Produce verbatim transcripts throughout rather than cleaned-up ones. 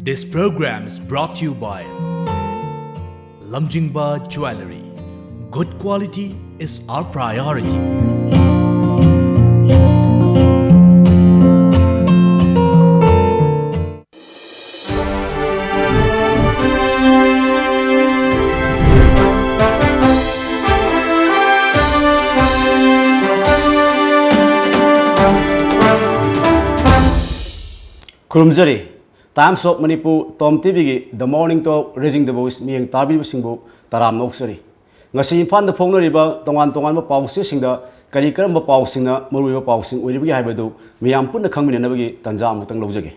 This program is brought to you by Lamjingba Jewellery. Good quality is our priority. ꯈꯨꯔꯨꯝꯖꯔꯤ꯫ Times of Manipur, Tom ꯇꯤꯚꯤꯒꯤ The Morning Talk, Raising the Voice ꯃꯤꯠꯌꯦꯡ ꯇꯥꯕꯤꯕꯁꯤꯡꯕꯨ ꯇꯔꯥꯝꯅ ꯑꯣꯛꯆꯔꯤ꯫ ꯉꯁꯤ ꯏꯝꯐꯥꯜꯗ ꯐꯣꯡꯅꯔꯤꯕ ꯇꯣꯉꯥꯟ ꯇꯣꯉꯥꯟꯕ ꯄꯥꯎꯆꯦꯁꯤꯡꯗ ꯀꯔꯤ ꯀꯔꯝꯕ ꯄꯥꯎꯁꯤꯡꯅ ꯃꯔꯨꯑꯣꯏꯕ ꯄꯥꯎꯁꯤꯡ ꯑꯣꯏꯔꯤꯕꯒꯦ ꯍꯥꯏꯕꯗꯨ ꯃꯤꯌꯥꯝ ꯄꯨꯟꯅ ꯈꯪꯃꯤꯟꯅꯅꯕꯒꯤ ꯇꯥꯟꯖꯥ ꯑꯃꯨꯛꯇꯪ ꯂꯧꯖꯒꯦ꯫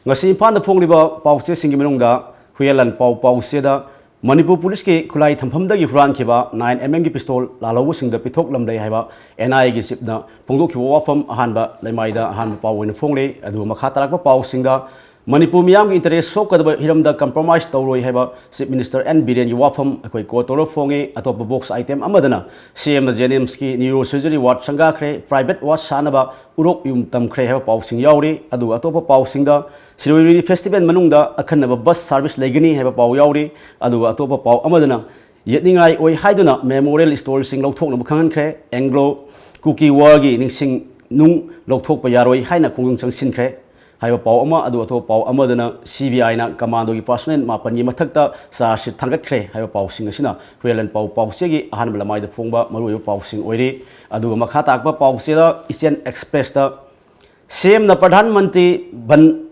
ꯉꯁꯤ ꯏꯝꯐꯥꯜꯗ ꯐꯣꯡꯂꯤꯕ ꯄꯥꯎꯆꯦꯁꯤꯡꯒꯤ ꯃꯅꯨꯡꯗ ꯍꯨꯌꯦꯟ ꯂꯥꯟꯄꯥꯎ ꯄꯥꯎꯆꯦꯗ ꯃꯅꯤꯄꯨꯔ ꯄꯨꯂꯤꯁꯀꯤ ꯈꯨꯠꯂꯥꯏ ꯊꯝꯐꯝꯗꯒꯤ ꯍꯨꯔꯥꯟꯈꯤꯕ nine M M ꯒꯤ pistol ꯂꯥꯜꯍꯧꯕꯁꯤꯡꯗ ꯄꯤꯊꯣꯛꯂꯝꯂꯦ ꯍꯥꯏꯕ N I A ꯒꯤ chief ꯅ ꯐꯣꯡꯗꯣꯛꯈꯤꯕ ꯋꯥꯐꯝ ꯑꯍꯥꯟꯕ ꯂꯩꯃꯥꯏꯗ ꯑꯍꯥꯟꯕ ꯄꯥꯎ ꯑꯣꯏꯅ ꯐꯣꯡꯂꯦ꯫ ꯑꯗꯨꯒ ꯃꯈꯥ ꯇꯥꯔꯛꯄ ꯄꯥꯎꯁꯤꯡꯗ ꯃꯅꯤꯄꯨꯔ ꯃꯤꯌꯥꯝꯒꯤ interest ꯁꯣꯛꯀꯗꯕ ꯍꯤꯔꯝꯗ compromise ꯇꯧꯔꯣꯏ ꯍꯥꯏꯕ Chief Minister N ꯕꯤꯔꯦꯟꯒꯤ ꯋꯥꯐꯝ ꯑꯩꯈꯣꯏ quote ꯇꯧꯔꯒ ꯐꯣꯡꯉꯦ꯫ ꯑꯇꯣꯞꯄ box item ꯑꯃꯗꯅ C M ꯅ JNIMS ꯀꯤ neurosurgery ward ꯁꯪꯒꯥꯈ꯭ꯔꯦ, private ward ꯁꯥꯅꯕ ꯎꯔꯣꯛ ꯌꯨꯝ ꯇꯝꯈ꯭ꯔꯦ ꯍꯥꯏꯕ ꯄꯥꯎꯁꯤꯡ ꯌꯥꯎꯔꯤ꯫ ꯑꯗꯨꯒ ꯑꯇꯣꯞꯄ ꯄꯥꯎꯁꯤꯡꯗ ꯁꯤꯔꯣꯏ ꯂꯤꯂꯤ festival ꯃꯅꯨꯡꯗ ꯑꯈꯟꯅꯕ bus service ꯂꯩꯒꯅꯤ ꯍꯥꯏꯕ ꯄꯥꯎ ꯌꯥꯎꯔꯤ꯫ ꯑꯗꯨꯒ ꯑꯇꯣꯞꯄ ꯄꯥꯎ ꯑꯃꯗꯅ ꯌꯦꯠꯅꯤꯡꯉꯥꯏ ꯑꯣꯏ ꯍꯥꯏꯗꯨꯅ memorial stone ꯁꯤꯡ ꯂꯧꯊꯣꯛꯅꯕ ꯈꯪꯍꯟꯈ꯭ꯔꯦ꯫ Anglo Kuki War ꯒꯤ ꯅꯤꯡꯁꯤꯡ ꯅꯨꯡ ꯂꯧꯊꯣꯛꯄ ꯌꯥꯔꯣꯏ ꯍꯥꯏꯅ ꯈꯣꯡꯖꯪ ꯆꯪꯁꯤꯟꯈ꯭ꯔꯦ ꯍꯥꯏꯕ ꯄꯥꯎ ꯑꯃ꯫ ꯑꯗꯨꯒ ꯑꯇꯣꯞꯄ ꯄꯥꯎ ꯑꯃꯗꯅ C B I ꯅ commando ꯒꯤ personnel ꯃꯥꯄꯟꯒꯤ ꯃꯊꯛꯇ charge sheet ꯊꯥꯡꯒꯠꯈ꯭ꯔꯦ ꯍꯥꯏꯕ ꯄꯥꯎꯁꯤꯡ ꯑꯁꯤꯅ ꯍꯨꯌꯦꯟ ꯂꯥꯟꯄꯥꯎ ꯄꯥꯎꯆꯦꯒꯤ ꯑꯍꯥꯟꯕ ꯂꯃꯥꯏꯗ ꯐꯣꯡꯕ ꯃꯔꯨꯑꯣꯏꯕ ꯄꯥꯎꯁꯤꯡ ꯑꯣꯏꯔꯤ꯫ ꯑꯗꯨꯒ ꯃꯈꯥ ꯇꯥꯔꯛꯄ ꯄꯥꯎꯆꯦꯗ Eastern Express ꯇ C M ꯅ Pradhan Mantri Van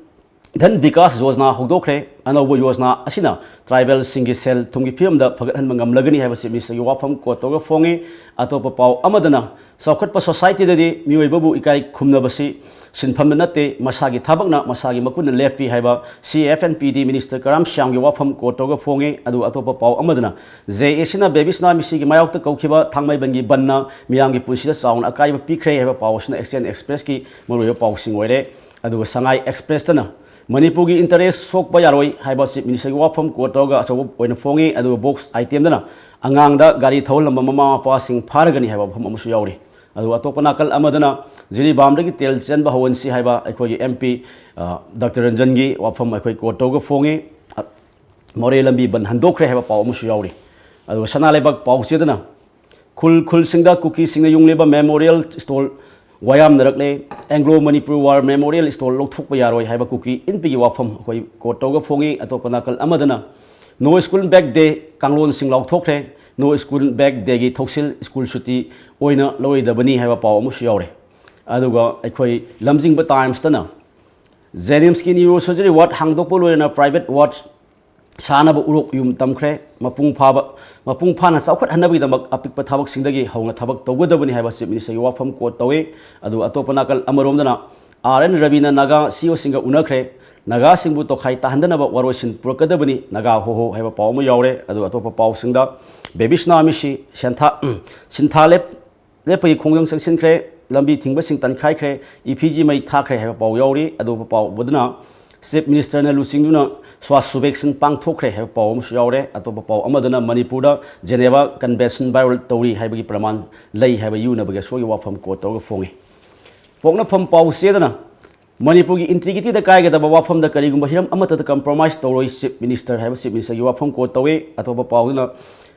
Dhan Vikas Yojana ꯍꯧꯗꯣꯛꯈ꯭ꯔꯦ꯫ ꯑꯅꯧꯕ ꯌꯣꯖꯅꯥ ꯑꯁꯤꯅ tribal ꯁꯤꯡꯒꯤ ꯁꯦꯜ ꯊꯨꯝꯒꯤ ꯐꯤꯕꯝꯗ ꯐꯒꯠꯍꯟꯕ ꯉꯝꯂꯒꯅꯤ ꯍꯥꯏꯕ Chief Minister ꯒꯤ ꯋꯥꯐꯝ quote ꯇꯧꯔꯒ ꯐꯣꯡꯉꯤ꯫ ꯑꯇꯣꯞꯄ ꯄꯥꯎ ꯑꯃꯗꯅ ꯆꯥꯎꯈꯠꯄ society ꯗꯗꯤ ꯃꯤꯑꯣꯏꯕꯕꯨ ꯏꯀꯥꯏ ꯈꯨꯝꯅꯕꯁꯤ ꯁꯤꯟꯐꯝꯗ ꯅꯠꯇꯦ, ꯃꯁꯥꯒꯤ ꯊꯕꯛꯅ ꯃꯁꯥꯒꯤ ꯃꯒꯨꯟ ꯂꯦꯞꯄꯤ ꯍꯥꯏꯕ C F and P D Minister ꯀꯔꯥꯝ ꯁ꯭ꯌꯥꯝꯒꯤ ꯋꯥꯐꯝ quote ꯇꯧꯔꯒ ꯐꯣꯡꯉꯤ꯫ ꯑꯗꯨꯒ ꯑꯇꯣꯞꯄ ꯄꯥꯎ ꯑꯃꯗꯅ J A C ꯅ ꯕꯦꯕꯤꯁꯅꯥ ꯃꯤꯁꯤꯒꯤ ꯃꯥꯌꯣꯛꯇ ꯀꯧꯈꯤꯕ ꯊꯥꯡꯃꯩꯕꯟꯒꯤ ꯕꯟꯅ ꯃꯤꯌꯥꯝꯒꯤ ꯄꯨꯟꯁꯤꯗ ꯆꯥꯎꯅ ꯑꯀꯥꯏꯕ ꯄꯤꯈ꯭ꯔꯦ ꯍꯥꯏꯕ ꯄꯥꯎ ꯑꯁꯤꯅ Eastern Express ꯀꯤ ꯃꯔꯨꯑꯣꯏꯕ ꯄꯥꯎꯁꯤꯡ ꯑꯣꯏꯔꯦ꯫ ꯑꯗꯨꯒ ꯁꯉꯥꯏ Express ꯇꯅ ꯃꯅꯤꯄꯨꯔꯒꯤ interest ꯁꯣꯛꯄ ꯌꯥꯔꯣꯏ ꯍꯥꯏꯕ Chief Minister ꯒꯤ ꯋꯥꯐꯝ quote ꯇꯧꯔꯒ ꯑꯆꯧꯕ ꯑꯣꯏꯅ ꯐꯣꯡꯉꯤ꯫ ꯑꯗꯨꯒ box item ꯗꯅ ꯑꯉꯥꯡꯗ ꯒꯥꯔꯤ ꯊꯧꯍꯜꯂꯝꯕ ꯃꯃꯥ ꯃꯄꯥꯁꯤꯡ ꯐꯥꯔꯒꯅꯤ ꯍꯥꯏꯕ ꯋꯥꯐꯝ ꯑꯃꯁꯨ ꯌꯥꯎꯔꯤ꯫ ꯑꯗꯨꯒ ꯑꯇꯣꯞꯄ ꯅꯥꯀꯜ ꯑꯃꯗꯅ ꯖꯤꯔꯤꯕꯥꯝꯗꯒꯤ ꯇꯦꯜ ꯆꯦꯟꯕ ꯍꯧꯍꯟꯁꯤ ꯍꯥꯏꯕ ꯑꯩꯈꯣꯏꯒꯤ M P, ꯑ, Doctor ꯔꯟꯖꯟꯒꯤ ꯋꯥꯐꯝ ꯑꯩꯈꯣꯏ quote ꯇꯧꯔꯒ ꯐꯣꯡꯉꯤ꯫ ꯑ, ꯃꯣꯔꯦ ꯂꯝꯕꯤ ꯕꯟ ꯍꯟꯗꯣꯛꯈ꯭ꯔꯦ ꯍꯥꯏꯕ ꯄꯥꯎ ꯑꯃꯁꯨ ꯌꯥꯎꯔꯤ꯫ ꯑꯗꯨꯒ ꯁꯅꯥ ꯂꯩꯕꯥꯛ ꯄꯥꯎ ꯆꯦꯗꯅ ꯈꯨꯜ ꯈꯨꯜꯁꯤꯡꯗ ꯀꯨꯀꯤꯁꯤꯡꯅ ꯌꯨꯡꯂꯤꯕ memorial stone ꯋꯥꯌꯥꯝꯅꯔꯛꯂꯦ꯫ Anglo Manipur War memorial stone ꯂꯧꯊꯣꯛꯄ ꯌꯥꯔꯣꯏ ꯍꯥꯏꯕ ꯀꯨꯀꯤ ꯏꯟꯄꯤꯒꯤ ꯋꯥꯐꯝ ꯑꯩꯈꯣꯏ quote ꯇꯧꯔꯒ ꯐꯣꯡꯉꯤ꯫ ꯑꯇꯣꯞꯄ ꯅꯥꯀꯜ ꯑꯃꯗꯅ No School Bag Day, ꯀꯥꯡꯂꯣꯟꯁꯤꯡ ꯂꯥꯎꯊꯣꯛꯈ꯭ꯔꯦ꯫ No School Bag Dayꯒꯤ ꯊꯧꯁꯤꯜ ꯁ꯭ꯀꯨꯜ ꯁꯨꯇꯤ ꯑꯣꯏꯅ ꯂꯧꯔꯣꯏꯗꯕꯅꯤ ꯍꯥꯏꯕ ꯄꯥꯎ ꯑꯃꯁꯨ ꯌꯥꯎꯔꯦ꯫ ꯑꯗꯨꯒ ꯑꯩꯈꯣꯏ ꯂꯝꯖꯤꯡꯕ ꯇꯥꯏꯝꯁꯇꯅ JNIMSꯀꯤ neurosurgery ward ꯍꯥꯡꯗꯣꯛꯄ ꯂꯣꯏꯔꯅ private ward ꯁꯥꯅꯕ ꯎꯔꯣꯛ ꯌꯨꯝ ꯇꯝꯈ꯭ꯔꯦ꯫ ꯃꯄꯨꯡ ꯐꯥꯕ, ꯃꯄꯨꯡ ꯐꯥꯅ ꯆꯥꯎꯈꯠꯍꯟꯅꯕꯒꯤꯗꯃꯛ ꯑꯄꯤꯛꯄ ꯊꯕꯛꯁꯤꯡꯗꯒꯤ ꯍꯧꯅ ꯊꯕꯛ ꯇꯧꯒꯗꯕꯅꯤ ꯍꯥꯏꯕ Chief Ministerꯒꯤ ꯋꯥꯐꯝ quote ꯇꯧꯏ꯫ ꯑꯗꯨꯒ ꯑꯇꯣꯞꯄ ꯅꯥꯀꯜ ꯑꯃꯔꯣꯝꯗꯅ R N ꯔꯕꯤꯅ ꯅꯥꯒꯥ CEOꯁꯤꯡꯒ ꯎꯅꯈ꯭ꯔꯦ꯫ ꯅꯥꯒꯥꯁꯤꯡꯕꯨ ꯇꯣꯈꯥꯏ ꯇꯥꯍꯟꯗꯅꯕ ꯋꯥꯔꯣꯏꯁꯤꯟ ꯄꯨꯔꯛꯀꯗꯕꯅꯤ, ꯅꯥꯒꯥ ꯍꯣꯍꯣ ꯍꯥꯏꯕ ꯄꯥꯎ ꯑꯃ ꯌꯥꯎꯔꯦ꯫ ꯑꯗꯨꯒ ꯑꯇꯣꯞꯄ ꯄꯥꯎꯁꯤꯡꯗ ꯕꯦꯕꯤꯁꯅꯥ ꯃꯤꯁꯤ ꯁꯦꯟꯊꯥ, ꯁꯤꯟꯊꯥ ꯂꯦꯞ, ꯂꯦꯞꯄꯒꯤ ꯈꯣꯡꯖꯪ ꯆꯪꯁꯤꯟꯈ꯭ꯔꯦ꯫ ꯂꯝꯕꯤ ꯊꯤꯡꯕꯁꯤꯡ ꯇꯟꯈꯥꯏꯈ꯭ꯔꯦ꯫ ꯏꯐꯤꯖꯤ ꯃꯩ ꯊꯥꯈ꯭ꯔꯦ ꯍꯥꯏꯕ ꯄꯥꯎ ꯌꯥꯎꯔꯤ꯫ ꯑꯗꯨꯒ ꯄꯥꯎ ꯑꯗꯨꯅ Chief Ministerꯅ ꯂꯨꯆꯤꯡꯗꯨꯅ ꯁ꯭ꯋꯥꯁ ꯁꯨꯚꯦꯛꯁꯟ ꯄꯥꯡꯊꯣꯛꯈ꯭ꯔꯦ ꯍꯥꯏꯕ ꯄꯥꯎ ꯑꯃꯁꯨ ꯌꯥꯎꯔꯦ꯫ ꯑꯇꯣꯞꯄ ꯄꯥꯎ ꯑꯃꯗꯅ ꯃꯅꯤꯄꯨꯔꯗ Geneva Convention violate ꯇꯧꯔꯤ ꯍꯥꯏꯕꯒꯤ ꯄ꯭ꯔꯃꯥꯟ ꯂꯩ ꯍꯥꯏꯕ ꯌꯨꯅꯕꯒꯤ ꯑꯁꯣꯏꯒꯤ ꯋꯥꯐꯝ quote ꯇꯧꯔꯒ ꯐꯣꯡꯉꯤ꯫ ꯄꯣꯛꯅꯐꯝ ꯄꯥꯎ ꯆꯦꯗꯅ ꯃꯅꯤꯄꯨꯔꯒꯤ integrityꯗ ꯀꯥꯏꯒꯗꯕ ꯋꯥꯐꯝꯗ ꯀꯔꯤꯒꯨꯝꯕ ꯍꯤꯔꯝ ꯑꯃꯠꯇꯗ compromise ꯇꯧꯔꯣꯏ Chief Minister ꯍꯥꯏꯕ Chief Ministerꯒꯤ ꯋꯥꯐꯝ quote ꯇꯧꯏ꯫ ꯑꯇꯣꯞꯄ ꯄꯥꯎꯗꯨꯅ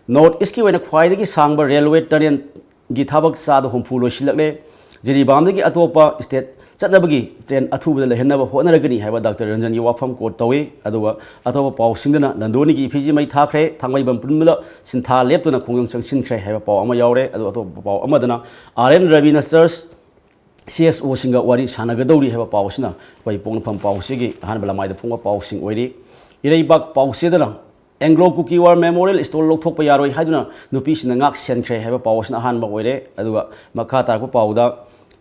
North Eastꯀꯤ ꯑꯣꯏꯅ ꯈ꯭ꯋꯥꯏꯗꯒꯤ ꯁꯥꯡꯕ railway tunnelꯒꯤ ꯊꯕꯛ ꯆꯥꯗ ꯍꯨꯝꯐꯨ ꯂꯣꯏꯁꯤꯜꯂꯛꯂꯦ꯫ ꯖꯤꯔꯤꯕꯥꯝꯗꯒꯤ ꯑꯇꯣꯞꯄ state ꯆꯠꯅꯕꯒꯤ train ꯑꯊꯨꯕꯗ ꯂꯩꯍꯟꯅꯕ ꯍꯣꯠꯅꯔꯒꯅꯤ ꯍꯥꯏꯕ Doctor ꯔꯟꯖꯟꯒꯤ ꯋꯥꯐꯝ quote ꯇꯧꯏ꯫ ꯑꯗꯨꯒ ꯑꯇꯣꯞꯄ ꯄꯥꯎꯁꯤꯡꯗꯅ ꯂꯟꯗꯣꯅꯤꯒꯤ ꯏꯐꯤꯖꯤ ꯃꯩ ꯊꯥꯈ꯭ꯔꯦ, ꯊꯥꯡꯃꯩꯕꯟ ꯄꯨꯝꯕꯗ ꯁꯤꯟꯊꯥ ꯂꯦꯞꯇꯨꯅ ꯈꯣꯡꯖꯪ ꯆꯪꯁꯤꯟꯈ꯭ꯔꯦ ꯍꯥꯏꯕ ꯄꯥꯎ ꯑꯃ ꯌꯥꯎꯔꯦ꯫ ꯑꯗꯨꯒ ꯑꯇꯣꯞꯄ ꯄꯥꯎ ꯑꯃꯗꯅ R N ꯔꯕꯤꯅ church CSOꯁꯤꯡꯒ ꯋꯥꯔꯤ ꯁꯥꯟꯅꯒꯗꯧꯔꯤ ꯍꯥꯏꯕ ꯄꯥꯎ ꯑꯁꯤꯅ ꯑꯩꯈꯣꯏ ꯄꯣꯛꯅꯐꯝ ꯄꯥꯎꯆꯦꯒꯤ ꯑꯍꯥꯟꯕ ꯂꯃꯥꯏꯗ ꯐꯣꯡꯕ ꯄꯥꯎꯁꯤꯡ ꯑꯣꯏꯔꯤ꯫ ꯏꯔꯩꯕꯥꯛ ꯄꯥꯎꯆꯦꯗꯅ Anglo Kuki War memorial stone ꯂꯧꯊꯣꯛꯄ ꯌꯥꯔꯣꯏ ꯍꯥꯏꯗꯨꯅ ꯅꯨꯄꯤꯁꯤꯡꯅ ꯉꯥꯛ ꯁꯦꯟꯈ꯭ꯔꯦ ꯍꯥꯏꯕ ꯄꯥꯎ ꯑꯁꯤꯅ ꯑꯍꯥꯟꯕ ꯑꯣꯏꯔꯦ꯫ ꯑꯗꯨꯒ ꯃꯈꯥ ꯇꯥꯔꯛꯄ ꯄꯥꯎꯗ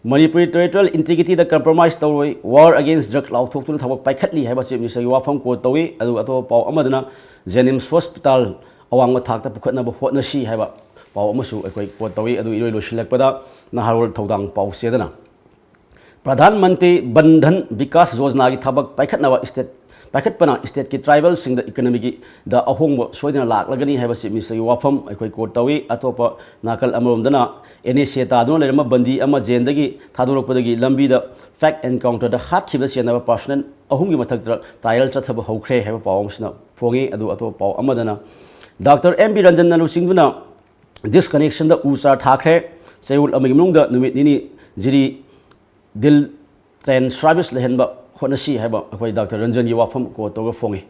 Manipuri territorial integrityꯗ compromise ꯇꯧꯔꯣꯏ, war against drug ꯂꯥꯎꯊꯣꯛꯇꯨꯅ ꯊꯕꯛ ꯄꯥꯏꯈꯠꯂꯤ ꯍꯥꯏꯕ Chief Ministerꯒꯤ ꯋꯥꯐꯝ quote ꯇꯧꯏ꯫ ꯑꯗꯨꯒ ꯑꯇꯣꯞꯄ ꯄꯥꯎ ꯑꯃꯗꯅ JNIMS hospital ꯑꯋꯥꯡꯕ ꯊꯥꯛꯇ ꯄꯨꯈꯠꯅꯕ ꯍꯣꯠꯅꯁꯤ ꯍꯥꯏꯕ ꯄꯥꯎ ꯑꯃꯁꯨ ꯑꯩꯈꯣꯏ quote ꯇꯧꯏ꯫ ꯑꯗꯨ ꯏꯔꯣꯏ ꯂꯣꯏꯁꯤꯜꯂꯛꯄꯗ ꯅꯍꯥꯔꯣꯜ ꯊꯧꯗꯥꯡ ꯄꯥꯎꯆꯦꯗꯅ ꯄ꯭ꯔꯙꯥꯟ ꯃꯟꯇ꯭ꯔꯤ ꯕꯟ ꯙꯟ ꯕꯤꯀꯥꯁ ꯌꯣꯖꯅꯥꯒꯤ ꯊꯕꯛ ꯄꯥꯏꯈꯠꯅꯕ ꯁ꯭ꯇꯦꯠ ꯄꯥꯏꯈꯠꯄꯅ ꯁ꯭ꯇꯦꯠꯀꯤ ꯇ꯭ꯔꯥꯏꯕꯦꯜꯁꯤꯡꯗ ꯏꯀꯣꯅꯣꯃꯤꯒꯤꯗ ꯑꯍꯣꯡꯕ ꯁꯣꯏꯗꯅ ꯂꯥꯛꯂꯒꯅꯤ ꯍꯥꯏꯕꯁꯤ ꯃꯤꯅꯤꯁꯇꯔꯒꯤ ꯋꯥꯐꯝ ꯑꯩꯈꯣꯏ ꯀꯣꯠ ꯇꯧꯏ꯫ ꯑꯇꯣꯞꯄ ꯅꯥꯀꯜ ꯑꯃꯔꯣꯝꯗꯅ ꯑꯦꯟ ꯑꯦꯁ ꯑꯦ ꯇꯥꯗꯨꯅ ꯂꯩꯔꯝꯕ ꯕꯟꯗꯤ ꯑꯃ ꯖꯦꯟꯗꯒꯤ ꯊꯥꯗꯣꯔꯛꯄꯗꯒꯤ ꯂꯝꯕꯤꯗ ꯐꯦꯛ ꯑꯦꯟꯀꯥꯎꯟꯇꯔꯗ ꯍꯥꯠꯈꯤꯕꯗ ꯆꯦꯟꯅꯕ ꯄꯥꯔꯁꯅꯦꯜ ꯑꯍꯨꯝꯒꯤ ꯃꯊꯛꯇ ꯇ꯭ꯔꯥꯏꯌꯦꯜ ꯆꯠꯊꯕ ꯍꯧꯈ꯭ꯔꯦ ꯍꯥꯏꯕ ꯄꯥꯎ ꯑꯃꯁꯨꯅ ꯐꯣꯡꯉꯤ꯫ ꯑꯗꯨ ꯑꯇꯣꯞꯄ ꯄꯥꯎ ꯑꯃꯗꯅ ꯗꯥꯛꯇꯔ ꯑꯦꯝ ꯕꯤꯔꯟꯖꯟꯅ ꯂꯨꯆꯤꯡꯗꯨꯅ ꯗꯤꯁꯀꯅꯦꯛꯁꯟꯗ ꯎ ꯆꯥꯔ ꯊꯥꯈ꯭ꯔꯦ꯫ ꯆꯌꯣꯜ ꯑꯃꯒꯤ ꯃꯅꯨꯡꯗ ꯅꯨꯃꯤꯠ ꯅꯤꯅꯤ ꯖꯤꯔꯤ ꯗꯤꯜ ꯇ꯭ꯔꯦꯟ ꯁꯥꯔꯚꯤꯁ ꯂꯩꯍꯟꯕ ꯍꯣꯠꯅꯁꯤ ꯍꯥꯏꯕ ꯑꯩꯈꯣꯏ ꯗꯥꯛꯇꯔ ꯔꯟꯖꯟꯒꯤ ꯋꯥꯐꯝ ꯀꯣꯠ ꯇꯧꯔꯒ ꯐꯣꯡꯉꯤ꯫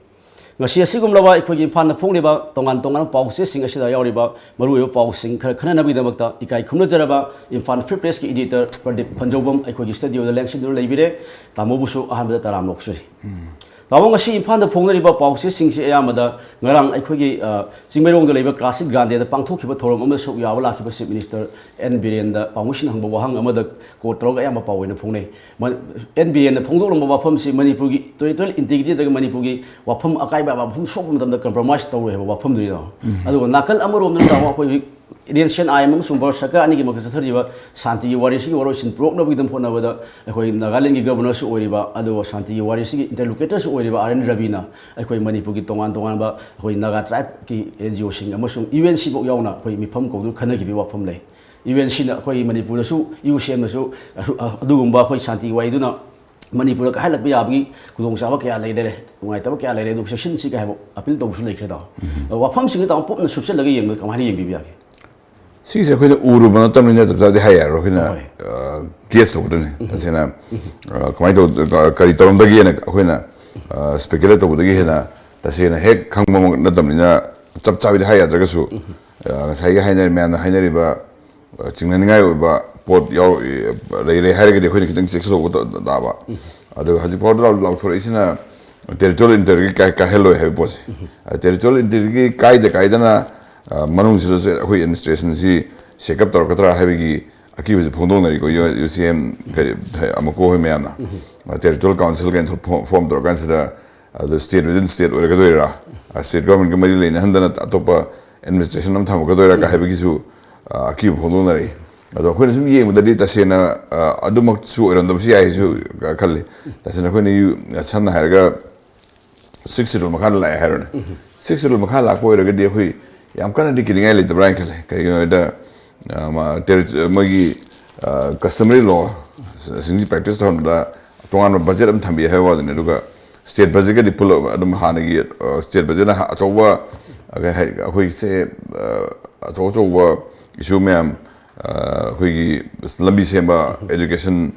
ꯉꯁꯤ ꯑꯁꯤꯒꯨꯝꯂꯕ ꯑꯩꯈꯣꯏꯒꯤ ꯏꯝꯐꯥꯜꯗ ꯐꯣꯡꯂꯤꯕ ꯇꯣꯉꯥꯟ ꯇꯣꯉꯥꯟꯕ ꯄꯥꯎꯆꯦꯁꯤꯡ ꯑꯁꯤꯗ ꯌꯥꯎꯔꯤꯕ ꯃꯔꯨꯑꯣꯏꯕ ꯄꯥꯎꯁꯤꯡ ꯈꯔ ꯈꯟꯅꯅꯕꯒꯤꯗꯃꯛꯇ ꯏꯀꯥꯏ ꯈꯨꯝꯅꯖꯔꯕ ꯏꯝꯐꯥꯜ ꯐ꯭ꯔꯤ ꯄ꯭ꯔꯦꯁꯀꯤ ꯏꯗꯤꯇꯔ ꯄ꯭ꯔꯗꯤꯞ ꯐꯟꯖꯧꯕꯝ ꯑꯩꯈꯣꯏꯒꯤ ꯁ꯭ꯇꯨꯗꯤꯑꯣꯗ ꯂꯦꯡꯁꯤꯟꯗꯨꯅ ꯂꯩꯕꯤꯔꯦ꯫ ꯇꯥꯃꯣꯕꯨꯁꯨ ꯑꯍꯥꯟꯕꯗ ꯇꯔꯥꯝꯅ ꯑꯣꯛꯆꯔꯤ꯫ ꯇꯥꯃꯣ, ꯉꯁꯤ ꯏꯝꯐꯥꯜꯗ ꯐꯣꯡꯅꯔꯤꯕ ꯄꯥꯎꯆꯦꯁꯤꯡꯁꯤ ꯑꯌꯥꯝꯕꯗ ꯉꯔꯥꯡ ꯑꯩꯈꯣꯏꯒꯤ, ꯑ, ꯆꯤꯡꯃꯩꯔꯣꯡꯗ ꯂꯩꯕ ꯀ꯭ꯂꯥꯁꯤꯛ ꯒꯥꯟꯙꯤꯗ ꯄꯥꯡꯊꯣꯛꯈꯤꯕ ꯊꯧꯔꯝ ꯑꯃꯗ ꯁꯔꯨꯛ ꯌꯥꯕ ꯂꯥꯛꯈꯤꯕ ꯆꯤꯐ ꯃꯤꯅꯤꯁꯇꯔ ꯑꯦꯟ ꯕꯤꯔꯦꯟꯗ ꯄꯥꯎꯃꯤꯁꯤꯡꯅ ꯍꯪꯕ ꯋꯥꯍꯪ ꯑꯃꯗ ꯀꯣꯠ ꯇꯧꯔꯒ ꯑꯌꯥꯝꯕ ꯄꯥꯎ ꯑꯣꯏꯅ ꯐꯣꯡꯅꯩ꯫ ꯃ-, ꯑꯦꯟ ꯕꯤꯔꯦꯟꯅ ꯐꯣꯡꯗꯣꯛꯂꯝꯕ ꯋꯥꯐꯝꯁꯤ ꯃꯅꯤꯄꯨꯔꯒꯤ ꯇꯦꯔꯤꯇꯣꯔꯤꯌꯦꯜ ꯏꯟꯇꯤꯒ꯭ꯔꯤꯇꯤ ꯅꯠꯇ꯭ꯔꯒ ꯃꯅꯤꯄꯨꯔꯒꯤ ꯋꯥꯐꯝ ꯑꯀꯥꯏꯕ ꯋꯥꯐꯝ ꯁꯣꯛꯄ ꯃꯇꯝꯗ ꯀꯝꯄ꯭ꯔꯣꯃꯥꯏꯁ ꯇꯧꯔꯣꯏ ꯍꯥꯏꯕ ꯋꯥꯐꯝꯗꯨꯅꯤꯗꯣ꯫ ꯑꯗꯨꯒ ꯅꯥꯀꯜ ꯑꯃꯔꯣꯝꯗꯅ ꯇꯥꯃꯣ ꯑꯩꯈꯣꯏ ꯍꯧꯖꯤꯛ ꯏꯟꯗꯤꯌꯟ ꯑꯥꯏ ꯑꯦꯝ ꯑꯃꯁꯨꯡ ꯚꯥꯔꯠ ꯁꯔꯀꯥꯔ ꯑꯅꯤꯒꯤ ꯃꯔꯛꯇ ꯆꯠꯊꯔꯤꯕ ꯁꯥꯟꯇꯤꯒꯤ ꯋꯥꯔꯤꯁꯤꯒꯤ ꯋꯥꯔꯣꯏꯁꯤꯟ ꯄꯨꯔꯛꯅꯕꯒꯤꯗꯃꯛ ꯍꯣꯠꯅꯕꯗ ꯑꯩꯈꯣꯏ ꯅꯥꯒꯥꯂꯦꯟꯒꯤ ꯒꯕꯔꯅꯔꯁꯨ ꯑꯣꯏꯔꯤꯕ, ꯑꯗꯨꯒ ꯁꯥꯟꯇꯤꯒꯤ ꯋꯥꯔꯤꯁꯤꯒꯤ ꯏꯟꯇꯔꯂꯣꯀꯦꯇꯔꯁꯨ ꯑꯣꯏꯔꯤꯕ ꯑꯥꯔ ꯑꯦꯟ ꯔꯕꯤꯅ ꯑꯩꯈꯣꯏ ꯃꯅꯤꯄꯨꯔꯒꯤ ꯇꯣꯉꯥꯟ ꯇꯣꯉꯥꯟꯕ ꯑꯩꯈꯣꯏ ꯅꯥꯒꯥ ꯇ꯭ꯔꯥꯏꯕꯀꯤ ꯑꯦꯟ ꯖꯤ ꯑꯣꯁꯤꯡ ꯑꯃꯁꯨꯡ ꯌꯨ ꯑꯦꯟ ꯁꯤꯐꯥꯎ ꯌꯥꯎꯅ ꯑꯩꯈꯣꯏ ꯃꯤꯐꯝ ꯀꯧꯗꯨꯅ ꯈꯟꯅꯈꯤꯕꯒꯤ ꯋꯥꯐꯝ ꯂꯩ꯫ ꯌꯨ ꯑꯦꯟ ꯁꯤꯅ ꯑꯩꯈꯣꯏ ꯃꯅꯤꯄꯨꯔꯗꯁꯨ, ꯌꯨ ꯁꯤ ꯑꯦꯝꯅꯁꯨ ꯑꯗꯨꯒꯨꯝꯕ ꯑꯩꯈꯣꯏ ꯁꯥꯟꯇꯤꯒꯤ ꯋꯥꯔꯤꯗꯨꯅ ꯃꯅꯤꯄꯨꯔꯗ ꯀꯥꯏꯍꯜꯂꯛꯄ ꯌꯥꯕꯒꯤ ꯈꯨꯗꯣꯡꯆꯥꯕ ꯀꯌꯥ ꯂꯩꯔꯦ, ꯅꯨꯡꯉꯥꯏꯇꯕ ꯀꯌꯥ ꯂꯩꯔꯦ, ꯑꯗꯨ ꯆꯦꯛꯁꯤꯟꯁꯤ ꯀꯥꯏ ꯍꯥꯏꯕ ꯑꯄꯤꯜ ꯇꯧꯕꯁꯨ ꯂꯩꯈ꯭ꯔꯦꯗꯣ꯫ ꯎꯝ꯫ ꯑꯗꯣ ꯋꯥꯐꯝꯁꯤꯡꯁꯦ ꯇꯥꯃꯣ ꯄꯨꯟꯅ ꯁꯨꯞꯆꯜꯂꯒ ꯌꯦꯡꯕꯗ ꯀꯃꯥꯏꯅ ꯌꯦꯡꯕꯤꯕ ꯌꯥꯒꯦ? ꯁꯤꯒꯤꯁꯦ ꯑꯩꯈꯣꯏꯅ ꯎꯔꯨꯕ ꯅꯠꯇꯕꯅꯤꯅ ꯆꯞ ꯆꯥꯕꯗꯤ ꯍꯥꯏ ꯌꯥꯔꯣꯏ꯫ ꯑꯩꯈꯣꯏꯅ, ꯍꯣꯏ꯫ ꯑ, ꯒꯦꯁ ꯇꯧꯕꯗꯨꯅꯤ꯫ ꯎꯝ꯫ ꯇꯁꯦꯡꯅ, ꯎꯝ꯫ ꯑ, ꯀꯃꯥꯏꯅ ꯇꯧ-, ꯀꯔꯤ ꯇꯧꯔꯝꯗꯒꯦꯅ ꯑꯩꯈꯣꯏꯅ, ꯑ, ꯁ꯭ꯄꯦꯀꯨꯂꯦꯠ ꯇꯧꯕꯗꯒꯤ ꯍꯦꯟꯅ ꯇꯁꯦꯡꯅ ꯍꯦꯛ ꯈꯪꯕꯃꯛ ꯅꯠꯇꯕꯅꯤꯅ ꯆꯞ ꯆꯥꯕꯗꯤ ꯍꯥꯏ ꯌꯥꯗ꯭ꯔꯒꯁꯨ, ꯎꯝ꯫ ꯑ, ꯉꯁꯥꯏꯒꯤ ꯍꯥꯏꯅꯔꯤ, ꯃꯌꯥꯝꯅ ꯍꯥꯏꯅꯔꯤꯕ ꯆꯤꯡꯅꯅꯤꯡꯉꯥꯏ ꯑꯣꯏꯕ ꯄꯣꯠ ꯌꯥꯎ-, ꯂꯩꯔꯦ ꯍꯥꯏꯔꯒꯗꯤ ꯑꯩꯈꯣꯏꯅ ꯈꯤꯇꯪ ꯆꯦꯛꯁꯤꯜꯍꯧꯕ ꯇ-, ꯇ-, ꯇꯥꯕ꯫ ꯑꯗꯨꯒ ꯍꯧꯖꯤꯛ ꯐꯥꯎꯗ ꯂꯥꯎ-, ꯂꯥꯎꯊꯣꯔꯛꯏꯁꯤꯅ ꯇꯦꯔꯤꯇꯣꯔꯤꯌꯦꯜ ꯏꯟꯇꯤꯒ꯭ꯔꯤꯇꯤ ꯀꯥꯏ-, ꯀꯥꯏꯍꯜꯂꯣꯏ ꯍꯥꯏꯕ ꯄꯣꯠꯁꯦ꯫ ꯇꯦꯔꯤꯇꯣꯔꯤꯌꯦꯜ ꯏꯟꯇꯤꯒ꯭ꯔꯤꯇꯤ ꯀꯥꯏꯗ ꯀꯥꯏꯗꯅ, ꯑ, ꯃꯅꯨꯡꯁꯤꯗꯁꯨ ꯑꯩꯈꯣꯏ ꯑꯦꯗꯃꯤꯅꯤꯁꯇ꯭ꯔꯦꯁꯟꯁꯤ ꯁꯦꯛ ꯑꯞ ꯇꯧꯔꯛꯀꯗ꯭ꯔꯥ ꯍꯥꯏꯕꯒꯤ ꯑꯀꯤꯕꯁꯤ ꯐꯣꯡꯗꯣꯛꯅꯔꯤꯀꯣ, ꯌꯨ-, ꯌꯨ ꯁꯤ ꯑꯦꯝ ꯀꯔꯤ, ꯑꯃꯀꯣ ꯍꯣꯏ ꯃꯌꯥꯝꯅ꯫ ꯇꯦꯔꯤꯇꯣꯔꯤꯌꯦꯜ ꯀꯥꯎꯟꯁꯤꯜ ꯀꯥꯏꯅ ꯐꯣ-, ꯐꯣꯝ ꯇꯧꯔꯀꯥꯟꯁꯤꯗ ꯑꯗꯨ ꯁ꯭ꯇꯦꯠ ꯋꯤꯗꯤꯟ ꯁ꯭ꯇꯦꯠ ꯑꯣꯏꯔꯛꯀꯗꯣꯏꯔꯥ, ꯑ, ꯁ꯭ꯇꯦꯠ ꯒꯣꯔꯃꯦꯟꯒ ꯃꯔꯤ ꯂꯩꯅꯍꯟꯗꯅ ꯑꯇꯣꯞꯄ ꯑꯦꯗꯃꯤꯅꯤꯁꯇ꯭ꯔꯦꯁꯟ ꯑꯃ ꯊꯝꯃꯛꯀꯗꯣꯏꯔꯥ ꯀ ꯍꯥꯏꯕꯒꯤꯁꯨ, ꯑ, ꯑꯀꯤꯕ ꯐꯣꯡꯗꯣꯛꯅꯔꯛꯏ꯫ ꯑꯗꯣ ꯑꯩꯈꯣꯏꯅ ꯁꯨꯝ ꯌꯦꯡꯕꯗꯗꯤ ꯇꯁꯦꯡꯅ ꯑꯗꯨꯃꯛꯁꯨ ꯑꯣꯏꯔꯝꯗꯕꯁꯨ ꯌꯥꯏꯁꯨ ꯈꯜꯂꯤ꯫ ꯇꯁꯦꯡꯅ ꯑꯩꯈꯣꯏꯅ ꯁꯝꯅ ꯍꯥꯏꯔꯒ ꯁꯤꯛꯁ ꯁꯦꯗꯨꯜ ꯃꯈꯥꯗ ꯂꯥꯛꯑꯦ ꯍꯥꯏꯔꯣꯅꯦ꯫ ꯁꯤꯛꯁ ꯁꯦꯗꯨꯜ ꯃꯈꯥ ꯂꯥꯛꯄ ꯑꯣꯏꯔꯒꯗꯤ ꯑꯩꯈꯣꯏ ꯌꯥꯝ ꯀꯟꯅꯗꯤ ꯀꯤꯅꯤꯡꯉꯥꯏ ꯂꯩꯇꯕ꯭ꯔꯥ ꯍꯥꯏꯅ ꯈꯜꯂꯦ꯫ ꯀꯩꯒꯤꯅꯣ ꯍꯥꯏꯗ ꯃꯣꯏꯒꯤ ꯀꯁꯇꯃꯔꯤ ꯂꯣꯁꯤꯡꯁꯤ ꯄ꯭ꯔꯦꯛꯇꯤꯁ ꯇꯧꯍꯟꯕꯗ ꯇꯣꯉꯥꯟꯕ ꯕꯖꯦꯠ ꯑꯃ ꯊꯝꯕꯤ ꯍꯥꯏꯕ ꯋꯥꯗꯨꯅꯤ꯫ ꯑꯗꯨꯒ ꯁ꯭ꯇꯦꯠ ꯕꯖꯦꯠꯀꯗꯤ ꯄꯨꯜꯂꯞ ꯑꯗꯨꯝ ꯍꯥꯟꯅꯒꯤ ꯁ꯭ꯇꯦꯠ ꯕꯖꯦꯠꯅ ꯑꯆꯧꯕ ꯑꯩꯈꯣꯏꯁꯦ ꯑꯆꯧ ꯑꯆꯧꯕ ꯏꯁꯨ ꯃꯌꯥꯝ ꯑꯩꯈꯣꯏꯒꯤ ꯂꯝꯕꯤ ꯁꯦꯝꯕ, ꯑꯦꯖꯨꯀꯦꯁꯟ,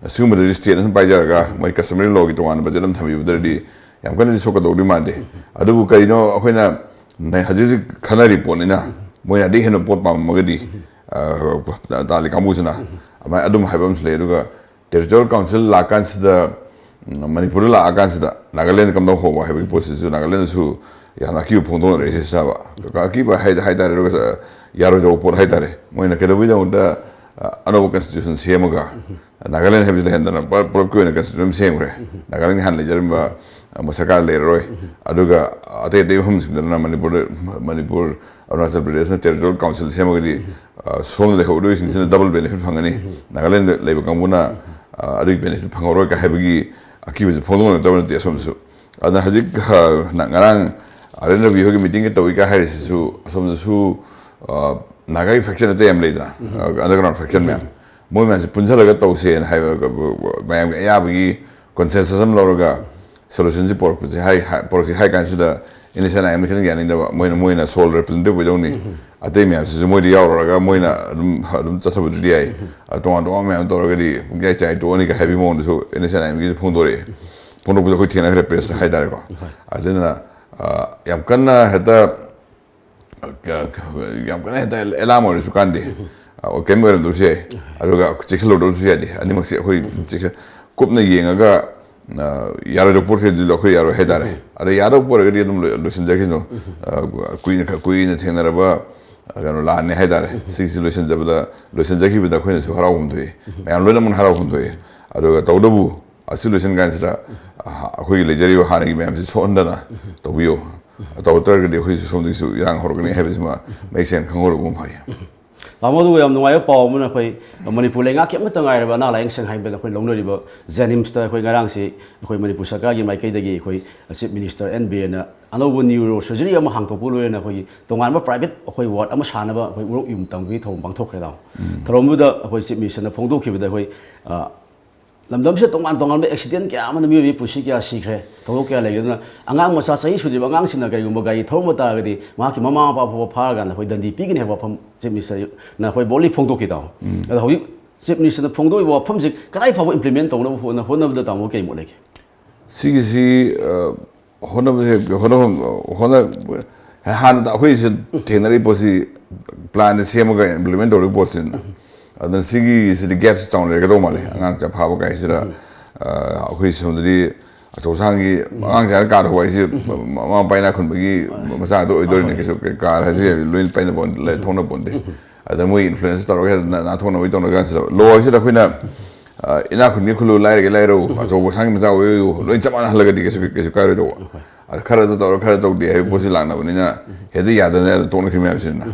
ꯑꯁꯤꯒꯨꯝꯕꯗꯗꯤ ꯁ꯭ꯇꯦꯠꯅ ꯁꯨꯝ ꯄꯥꯏꯖꯔꯒ ꯃꯣꯏ ꯀꯁꯇꯃꯔꯤ ꯂꯣꯒꯤ ꯇꯣꯉꯥꯟꯅ ꯕꯖꯦꯠ ꯑꯃ ꯊꯝꯕꯤꯕꯗꯗꯤ ꯌꯥꯝ ꯀꯟꯅꯗꯤ ꯁꯣꯛꯀꯗꯧꯗꯤ ꯃꯥꯟꯗꯦ꯫ ꯑꯗꯨꯕꯨ ꯀꯔꯤꯅꯣ ꯑꯩꯈꯣꯏꯅ ꯍꯧꯖꯤꯛ ꯍꯧꯖꯤꯛ ꯈꯟꯅꯔꯤ ꯄꯣꯠꯅꯤꯅ ꯃꯣꯏꯅ ꯑꯗꯩ ꯍꯦꯟꯅ ꯄꯣꯠ ꯄꯥꯝꯃꯝꯃꯒꯗꯤ ꯇꯥꯜꯂꯤ ꯀꯥꯡꯕꯨꯁꯤꯅ ꯑꯗꯨꯃꯥꯏꯅ ꯑꯗꯨꯝ ꯍꯥꯏꯕ ꯑꯃꯁꯨ ꯂꯩ꯫ ꯑꯗꯨꯒ ꯇꯦꯔꯤꯇꯣꯔꯤꯌꯦꯜ ꯀꯥꯎꯟꯁꯤꯜ ꯂꯥꯛꯀꯥꯟꯁꯤꯗ ꯃꯅꯤꯄꯨꯔꯗ ꯂꯥꯛꯑꯀꯥꯟꯁꯤꯗ ꯅꯥꯒꯥꯂꯦꯟꯗ ꯀꯝꯗꯧ ꯍꯣꯕ ꯍꯥꯏꯕꯒꯤ ꯄꯣꯠꯁꯤꯁꯨ ꯅꯥꯒꯥꯂꯦꯟꯗꯁꯨ ꯌꯥꯝꯅ ꯑꯀꯤꯕ ꯐꯣꯡꯗꯣꯛꯅꯔꯛꯏꯁꯦ ꯁꯤꯅꯕ꯫ ꯑꯀꯤꯕ ꯍꯥꯏ ꯍꯥꯏꯇꯥꯔꯦ꯫ ꯑꯗꯨꯒ ꯌꯥꯔꯣꯏꯗꯕ ꯄꯣꯠ ꯍꯥꯏꯇꯥꯔꯦ꯫ ꯃꯣꯏꯅ ꯀꯩꯗꯧꯕꯒꯤꯗꯃꯛꯇ ꯑꯅꯧꯕ ꯀꯟꯁꯇꯤꯇ꯭ꯌꯨꯁꯟ ꯁꯦꯝꯃꯒ ꯅꯥꯒꯥꯂꯦꯟ ꯍꯥꯏꯕꯁꯤ ꯂꯩꯍꯟꯗꯅ ꯄꯨꯂꯞꯀꯤ ꯑꯣꯏꯅ ꯀꯟꯁꯇꯤꯇ꯭ꯌꯨꯁꯟ ꯁꯦꯝꯈ꯭ꯔꯦ꯫ ꯅꯥꯒꯥꯂꯦꯟꯒꯤ ꯍꯥꯟꯅ ꯂꯩꯖꯔꯝꯕ ꯁꯔꯀꯥꯔ ꯂꯩꯔꯔꯣꯏ꯫ ꯑꯗꯨꯒ ꯑꯇꯩ ꯑꯇꯩ ꯃꯐꯝꯁꯤꯡꯗꯅ ꯃꯅꯤꯄꯨꯔꯗ ꯃꯅꯤꯄꯨꯔ ꯑꯔꯨꯅꯥꯆꯜ ꯄ꯭ꯔꯗꯦꯁꯅ ꯇꯦꯔꯤꯇꯣꯔꯤꯌꯦꯜ ꯀꯥꯎꯟꯁꯤꯜ ꯁꯦꯝꯃꯒꯗꯤ ꯁꯣꯝꯗ ꯂꯩꯍꯧꯗꯣꯏꯁꯤꯡꯁꯤꯅ ꯗꯕꯜ ꯕꯦꯅꯤꯐꯤꯠ ꯐꯪꯒꯅꯤ꯫ ꯅꯥꯒꯥꯂꯦꯟꯗ ꯂꯩꯕ ꯀꯥꯡꯕꯨꯅ ꯑꯗꯨꯒꯤ ꯕꯦꯅꯤꯐꯤꯠ ꯐꯪꯍꯧꯔꯣꯏ ꯀ ꯍꯥꯏꯕꯒꯤ ꯑꯀꯤꯕꯁꯦ ꯐꯣꯡꯗꯣꯛꯅꯔꯛꯇꯕ ꯅꯠꯇꯦ ꯑꯁꯣꯝꯗꯁꯨ꯫ ꯑꯗꯨꯅ ꯍꯧꯖꯤꯛ ꯉꯔꯥꯡ ꯑꯥꯔ ꯑꯦꯟ ꯔꯕꯤ ꯍꯣꯏꯒꯤ ꯃꯤꯇꯤꯡꯒ ꯇꯧꯏ ꯀ ꯍꯥꯏꯔꯤꯁꯤꯁꯨ ꯑꯁꯣꯝꯗꯁꯨ ꯅꯥꯒꯥꯒꯤ ꯐꯦꯛꯁꯟ ꯑꯇꯩ ꯌꯥꯝ ꯂꯩꯗꯅ, ꯑꯟꯗꯔꯒ꯭ꯔꯥꯎꯟ ꯐꯦꯛꯁꯟ ꯃꯌꯥꯝ, ꯃꯣꯏ ꯃꯌꯥꯝꯁꯦ ꯄꯨꯟꯁꯤꯜꯂꯒ ꯇꯧꯁꯦꯅ ꯍꯥꯏꯕ ꯃꯌꯥꯝꯒꯤ ꯑꯌꯥꯕꯒꯤ ꯀꯟꯁꯦꯟꯁꯁ ꯑꯃ ꯂꯧꯔꯒ ꯁꯣꯂꯨꯁꯟꯁꯤ ꯄꯣꯔꯛꯄꯁꯦ ꯍꯥꯏ ꯄꯣꯔꯛꯁꯤ ꯍꯥꯏ ꯀꯥꯟꯁꯤꯗ ꯏꯟꯗꯤꯌꯟ ꯑꯥꯏ ꯑꯦꯝꯅ ꯈꯤꯇꯪ ꯌꯥꯅꯤꯡꯗꯕ꯫ ꯃꯣꯏꯅ ꯃꯣꯏꯅ ꯁꯣꯜ ꯔꯤꯄ꯭ꯔꯖꯦꯟꯇꯦꯇꯤꯚ ꯑꯣꯏꯗꯧꯅꯤ꯫ ꯑꯇꯩ ꯃꯌꯥꯝꯁꯤꯁꯨ ꯃꯣꯏꯗ ꯌꯥꯎꯔꯨꯔꯒ ꯃꯣꯏꯅ ꯑꯗꯨꯝ ꯑꯗꯨꯝ ꯆꯠꯊꯕꯗꯨꯗꯤ ꯌꯥꯏ꯫ ꯇꯣꯉꯥꯟ ꯇꯣꯉꯥꯟꯕ ꯃꯌꯥꯝ ꯇꯧꯔꯒꯗꯤ ꯄꯨꯡꯆꯥꯏ ꯆꯥꯏ ꯇꯣꯛꯑꯅꯤꯒ ꯍꯥꯏꯕꯒꯤ ꯃꯑꯣꯡꯗꯁꯨ ꯏꯟꯗꯤꯌꯟ ꯑꯥꯏ ꯑꯦꯝꯒꯤꯁꯨ ꯐꯣꯡꯗꯣꯔꯛꯑꯦ꯫ ꯐꯣꯡꯗꯣꯛꯄꯁꯨ ꯑꯩꯈꯣꯏ ꯊꯦꯡꯅꯈ꯭ꯔꯦ ꯄ꯭ꯔꯦꯁꯇ ꯍꯥꯏꯇꯥꯔꯦꯀꯣ꯫ ꯑꯗꯨꯅ ꯌꯥꯝ ꯀꯟꯅ ꯍꯦꯛꯇ ꯌꯥꯝ ꯀꯟꯅ ꯍꯦꯛꯇ ꯑꯦꯂꯥꯔꯝ ꯑꯣꯏꯔꯁꯨ ꯀꯥꯟꯗꯦ꯫ ꯀꯔꯤꯝ ꯑꯣꯏꯔꯝꯗꯕꯁꯨ ꯌꯥꯏ꯫ ꯑꯗꯨꯒ ꯆꯦꯛꯁꯤꯜꯍꯧꯗꯕꯁꯨ ꯌꯥꯗꯦ꯫ ꯑꯅꯤꯃꯛꯁꯦ ꯑꯩꯈꯣꯏ ꯀꯨꯞꯅ ꯌꯦꯡꯉꯒ ꯌꯥꯔꯣꯏꯗꯧꯕ ꯄꯣꯠꯈꯩꯗꯤ ꯑꯩꯈꯣꯏ ꯌꯥꯔꯣꯏ ꯍꯥꯏꯇꯥꯔꯦ꯫ ꯑꯗ ꯌꯥꯗꯧꯕ ꯄꯣꯠ ꯑꯣꯏꯔꯒꯗꯤ ꯑꯗꯨꯝ ꯂꯣꯏꯁꯤꯟꯖꯈꯤꯁꯅꯨ꯫ ꯀꯨꯏꯅ ꯀꯨꯏꯅ ꯊꯦꯡꯅꯔꯕ ꯀꯩꯅꯣ ꯂꯥꯟꯅꯤ ꯍꯥꯏꯇꯥꯔꯦ꯫ ꯁꯤꯒꯤꯁꯤ ꯂꯣꯏꯁꯤꯟꯖꯕꯗ ꯂꯣꯏꯁꯤꯟꯖꯈꯤꯕꯗ ꯑꯩꯈꯣꯏꯅꯁꯨ ꯍꯔꯥꯎꯐꯝ ꯊꯣꯛꯏ꯫ ꯃꯌꯥꯝ ꯂꯣꯏꯅꯃꯛ ꯍꯔꯥꯎꯐꯝ ꯊꯣꯛꯏ꯫ ꯑꯗꯨꯒ ꯇꯧꯕꯇꯕꯨ ꯑꯁꯤ ꯂꯣꯏꯁꯤꯟ ꯀꯥꯟꯁꯤꯗ ꯑꯩꯈꯣꯏꯒꯤ ꯂꯩꯖꯔꯤꯕ ꯍꯥꯟꯅꯒꯤ ꯃꯌꯥꯝꯁꯤ ꯁꯣꯛꯍꯟꯗꯅ ꯇꯧꯕꯤꯌꯨ꯫ ꯇꯧꯗ꯭ꯔꯒꯗꯤ ꯑꯩꯈꯣꯏꯁꯨ ꯁꯣꯝꯗꯒꯤꯁꯨ ꯏꯔꯥꯡ ꯍꯧꯔꯛꯀꯅꯤ ꯍꯥꯏꯕꯁꯤꯃ ꯃꯌꯦꯛ ꯁꯦꯡꯅ ꯈꯪꯍꯧꯔꯒ ꯐꯩ꯫ ꯇꯥꯃꯣ, ꯑꯗꯨꯒ ꯌꯥꯝ ꯅꯨꯡꯉꯥꯏꯕ ꯄꯥꯎ ꯑꯃꯅ, ꯑꯩꯈꯣꯏ ꯃꯅꯤꯄꯨꯔ ꯂꯩꯉꯥꯛꯀꯤ ꯑꯃꯠꯇ ꯉꯥꯏꯔꯕ ꯑꯅꯥ ꯂꯥꯌꯦꯡ ꯁꯪ ꯍꯥꯏꯕꯗ ꯑꯩꯈꯣꯏ ꯂꯧꯅꯔꯤꯕ ꯖꯦꯅꯤꯝꯁꯇ ꯑꯩꯈꯣꯏ ꯉꯔꯥꯡꯁꯤ ꯑꯩꯈꯣꯏ ꯃꯅꯤꯄꯨꯔ ꯁꯔꯀꯥꯔꯒꯤ ꯃꯥꯏꯀꯩꯗꯒꯤ ꯑꯩꯈꯣꯏ ꯆꯤꯐ ꯃꯤꯅꯤꯁꯇꯔ ꯑꯦꯟ ꯕꯤꯔꯦꯟꯅ ꯑꯅꯧꯕ ꯅ꯭ꯌꯨꯔꯣ ꯁꯔꯖꯔꯤ ꯑꯃ ꯍꯥꯡꯗꯣꯛꯄ ꯂꯣꯏꯅ ꯑꯩꯈꯣꯏꯒꯤ ꯇꯣꯉꯥꯟꯕ ꯄ꯭ꯔꯥꯏꯚꯦꯠ ꯑꯩꯈꯣꯏ ꯋꯥꯔꯗ ꯑꯃ ꯁꯥꯅꯕ ꯑꯩꯈꯣꯏ ꯎꯔꯣꯛ ꯌꯨꯝ ꯇꯝꯕꯒꯤ ꯊꯧꯔꯝ ꯄꯥꯡꯊꯣꯛꯈ꯭ꯔꯦ, ꯇꯥꯃꯣ꯫ ꯊꯧꯔꯝꯗꯨꯗ ꯑꯩꯈꯣꯏ ꯆꯤꯐ ꯃꯤꯅꯤꯁꯇꯔꯅ ꯐꯣꯡꯗꯣꯛꯈꯤꯕꯗ ꯑꯩꯈꯣꯏ, ꯑ, ꯂꯝꯗꯝꯁꯤꯗ ꯇꯣꯉꯥꯟ ꯇꯣꯉꯥꯟꯕ ꯑꯦꯛꯁꯤꯗꯦꯟ ꯀꯌꯥ ꯑꯃꯅ ꯃꯤꯑꯣꯏꯕꯒꯤ ꯄꯨꯟꯁꯤ ꯀꯌꯥ ꯁꯤꯈ꯭ꯔꯦ, ꯊꯧꯗꯣꯛ ꯀꯌꯥ ꯂꯩꯈ꯭ꯔꯦ꯫ ꯑꯗꯨꯅ ꯑꯉꯥꯡ ꯃꯆꯥ ꯆꯍꯤ ꯁꯨꯗ꯭ꯔꯤꯕ ꯑꯉꯥꯡꯁꯤꯡꯅ ꯀꯔꯤꯒꯨꯝꯕ ꯒꯥꯔꯤ ꯊꯧꯔꯝꯕ ꯇꯥꯔꯒꯗꯤ ꯃꯍꯥꯛꯀꯤ ꯃꯃꯥ ꯃꯄꯥ ꯐꯥꯎꯕ ꯐꯥꯔꯀꯥꯟꯗ ꯑꯩꯈꯣꯏ ꯗꯟꯗꯤ ꯄꯤꯒꯅꯤ ꯍꯥꯏꯕ ꯋꯥꯐꯝ ꯆꯤꯐ ꯃꯤꯅꯤꯁꯇꯔꯅ ꯑꯩꯈꯣꯏ ꯕꯣꯜꯂꯤ ꯐꯣꯡꯗꯣꯛꯈꯤ, ꯇꯥꯃꯣ꯫ ꯑꯗꯣ ꯍꯧꯖꯤꯛ ꯆꯤꯐ ꯃꯤꯅꯤꯁꯇꯔꯅ ꯐꯣꯡꯗꯣꯛꯏꯕ ꯋꯥꯐꯝꯁꯤ ꯀꯗꯥꯏ ꯐꯥꯎꯕ ꯏꯝꯄ꯭ꯂꯤꯃꯦꯟ ꯇꯧꯅꯕ ꯍꯣꯠꯅ-, ꯍꯣꯠꯅꯕꯗ ꯇꯥꯃꯣ ꯀꯔꯤ ꯃꯣꯠ ꯂꯩꯒꯦ? ꯁꯤꯒꯤꯁꯤ, ꯑ, ꯍꯣꯠꯅꯕꯁꯦ, ꯍꯣꯠꯅꯐꯝ, ꯍꯣꯠꯅ-, ꯍꯥꯟꯅ ꯑꯩꯈꯣꯏꯁꯦ ꯊꯦꯡꯅꯔꯤꯕ ꯄꯣꯠꯁꯤ ꯄ꯭ꯂꯥꯟꯁꯦ ꯁꯦꯝꯃꯒ ꯏꯝꯄ꯭ꯂꯤꯃꯦꯟ ꯇꯧꯔꯤꯕ ꯄꯣꯠꯁꯤꯅ꯫ ꯑꯗꯨꯅ ꯁꯤꯒꯤꯁꯤꯗꯤ ꯒꯦꯞꯁꯦ ꯆꯥꯎꯅ ꯂꯩꯔꯒꯗꯧ ꯃꯥꯜꯂꯦ꯫ ꯑꯉꯥꯡꯁꯦ ꯐꯥꯕ ꯀꯥꯏꯁꯤꯗ, ꯑ, ꯑꯩꯈꯣꯏ ꯁꯣꯝꯗꯗꯤ ꯑꯆꯧ ꯑꯁꯥꯡꯒꯤ ꯑꯉꯥꯡꯁꯦ ꯍꯥꯏꯔ ꯀꯥꯔ ꯊꯧꯕ ꯍꯥꯏꯁꯤ ꯃꯃꯥ ꯃꯄꯥ ꯏꯅꯥꯛ ꯈꯨꯟꯕꯒꯤ ꯃꯆꯥꯗꯣ ꯑꯣꯏꯗꯣꯏꯔꯤꯅꯦ꯫ ꯀꯩꯁꯨ ꯀꯥꯔ ꯍꯥꯏꯁꯦ ꯂꯣꯏꯅ ꯄꯥꯏꯅꯕ ꯂꯩ-, ꯊꯧꯅ ꯄꯣꯟꯇꯦ꯫ ꯑꯗ ꯃꯣꯏ ꯏꯟꯐ꯭ꯂꯨꯌꯦꯟꯁ ꯇꯧꯔꯒ ꯍꯦꯛꯇ ꯅꯥ-, ꯅꯥꯟꯊꯣꯛꯅꯕꯒꯤ ꯇꯧꯅ ꯀꯥꯟꯁꯤꯗ ꯂꯣ ꯍꯥꯏꯁꯤꯗ ꯑꯩꯈꯣꯏꯅ, ꯑ, ꯏꯅꯥꯛ ꯈꯨꯟꯒꯤ ꯈꯨꯜꯂꯨ, ꯂꯥꯏꯔꯒꯤ ꯂꯥꯏꯔꯧ, ꯑꯆꯧꯕ ꯑꯁꯥꯡꯒꯤ ꯃꯆꯥ ꯑꯣꯏꯌꯨ, ꯂꯣꯏ ꯆꯞ ꯃꯥꯟꯅꯍꯜꯂꯒꯗꯤ ꯀꯩꯁꯨ, ꯀꯩꯁꯨ ꯀꯥꯏꯔꯣꯏꯗꯧꯕ꯫ ꯑꯗ ꯈꯔꯗ ꯇꯧꯔ ꯈꯔ ꯇꯧꯗꯦ ꯍꯥꯏꯕ ꯄꯣꯠꯁꯤ ꯂꯥꯛꯅꯕꯅꯤꯅ ꯍꯦꯛꯇ ꯌꯥꯗꯅ ꯇꯣꯛꯅꯈꯤꯕ ꯃꯌꯥꯝꯁꯤꯅ꯫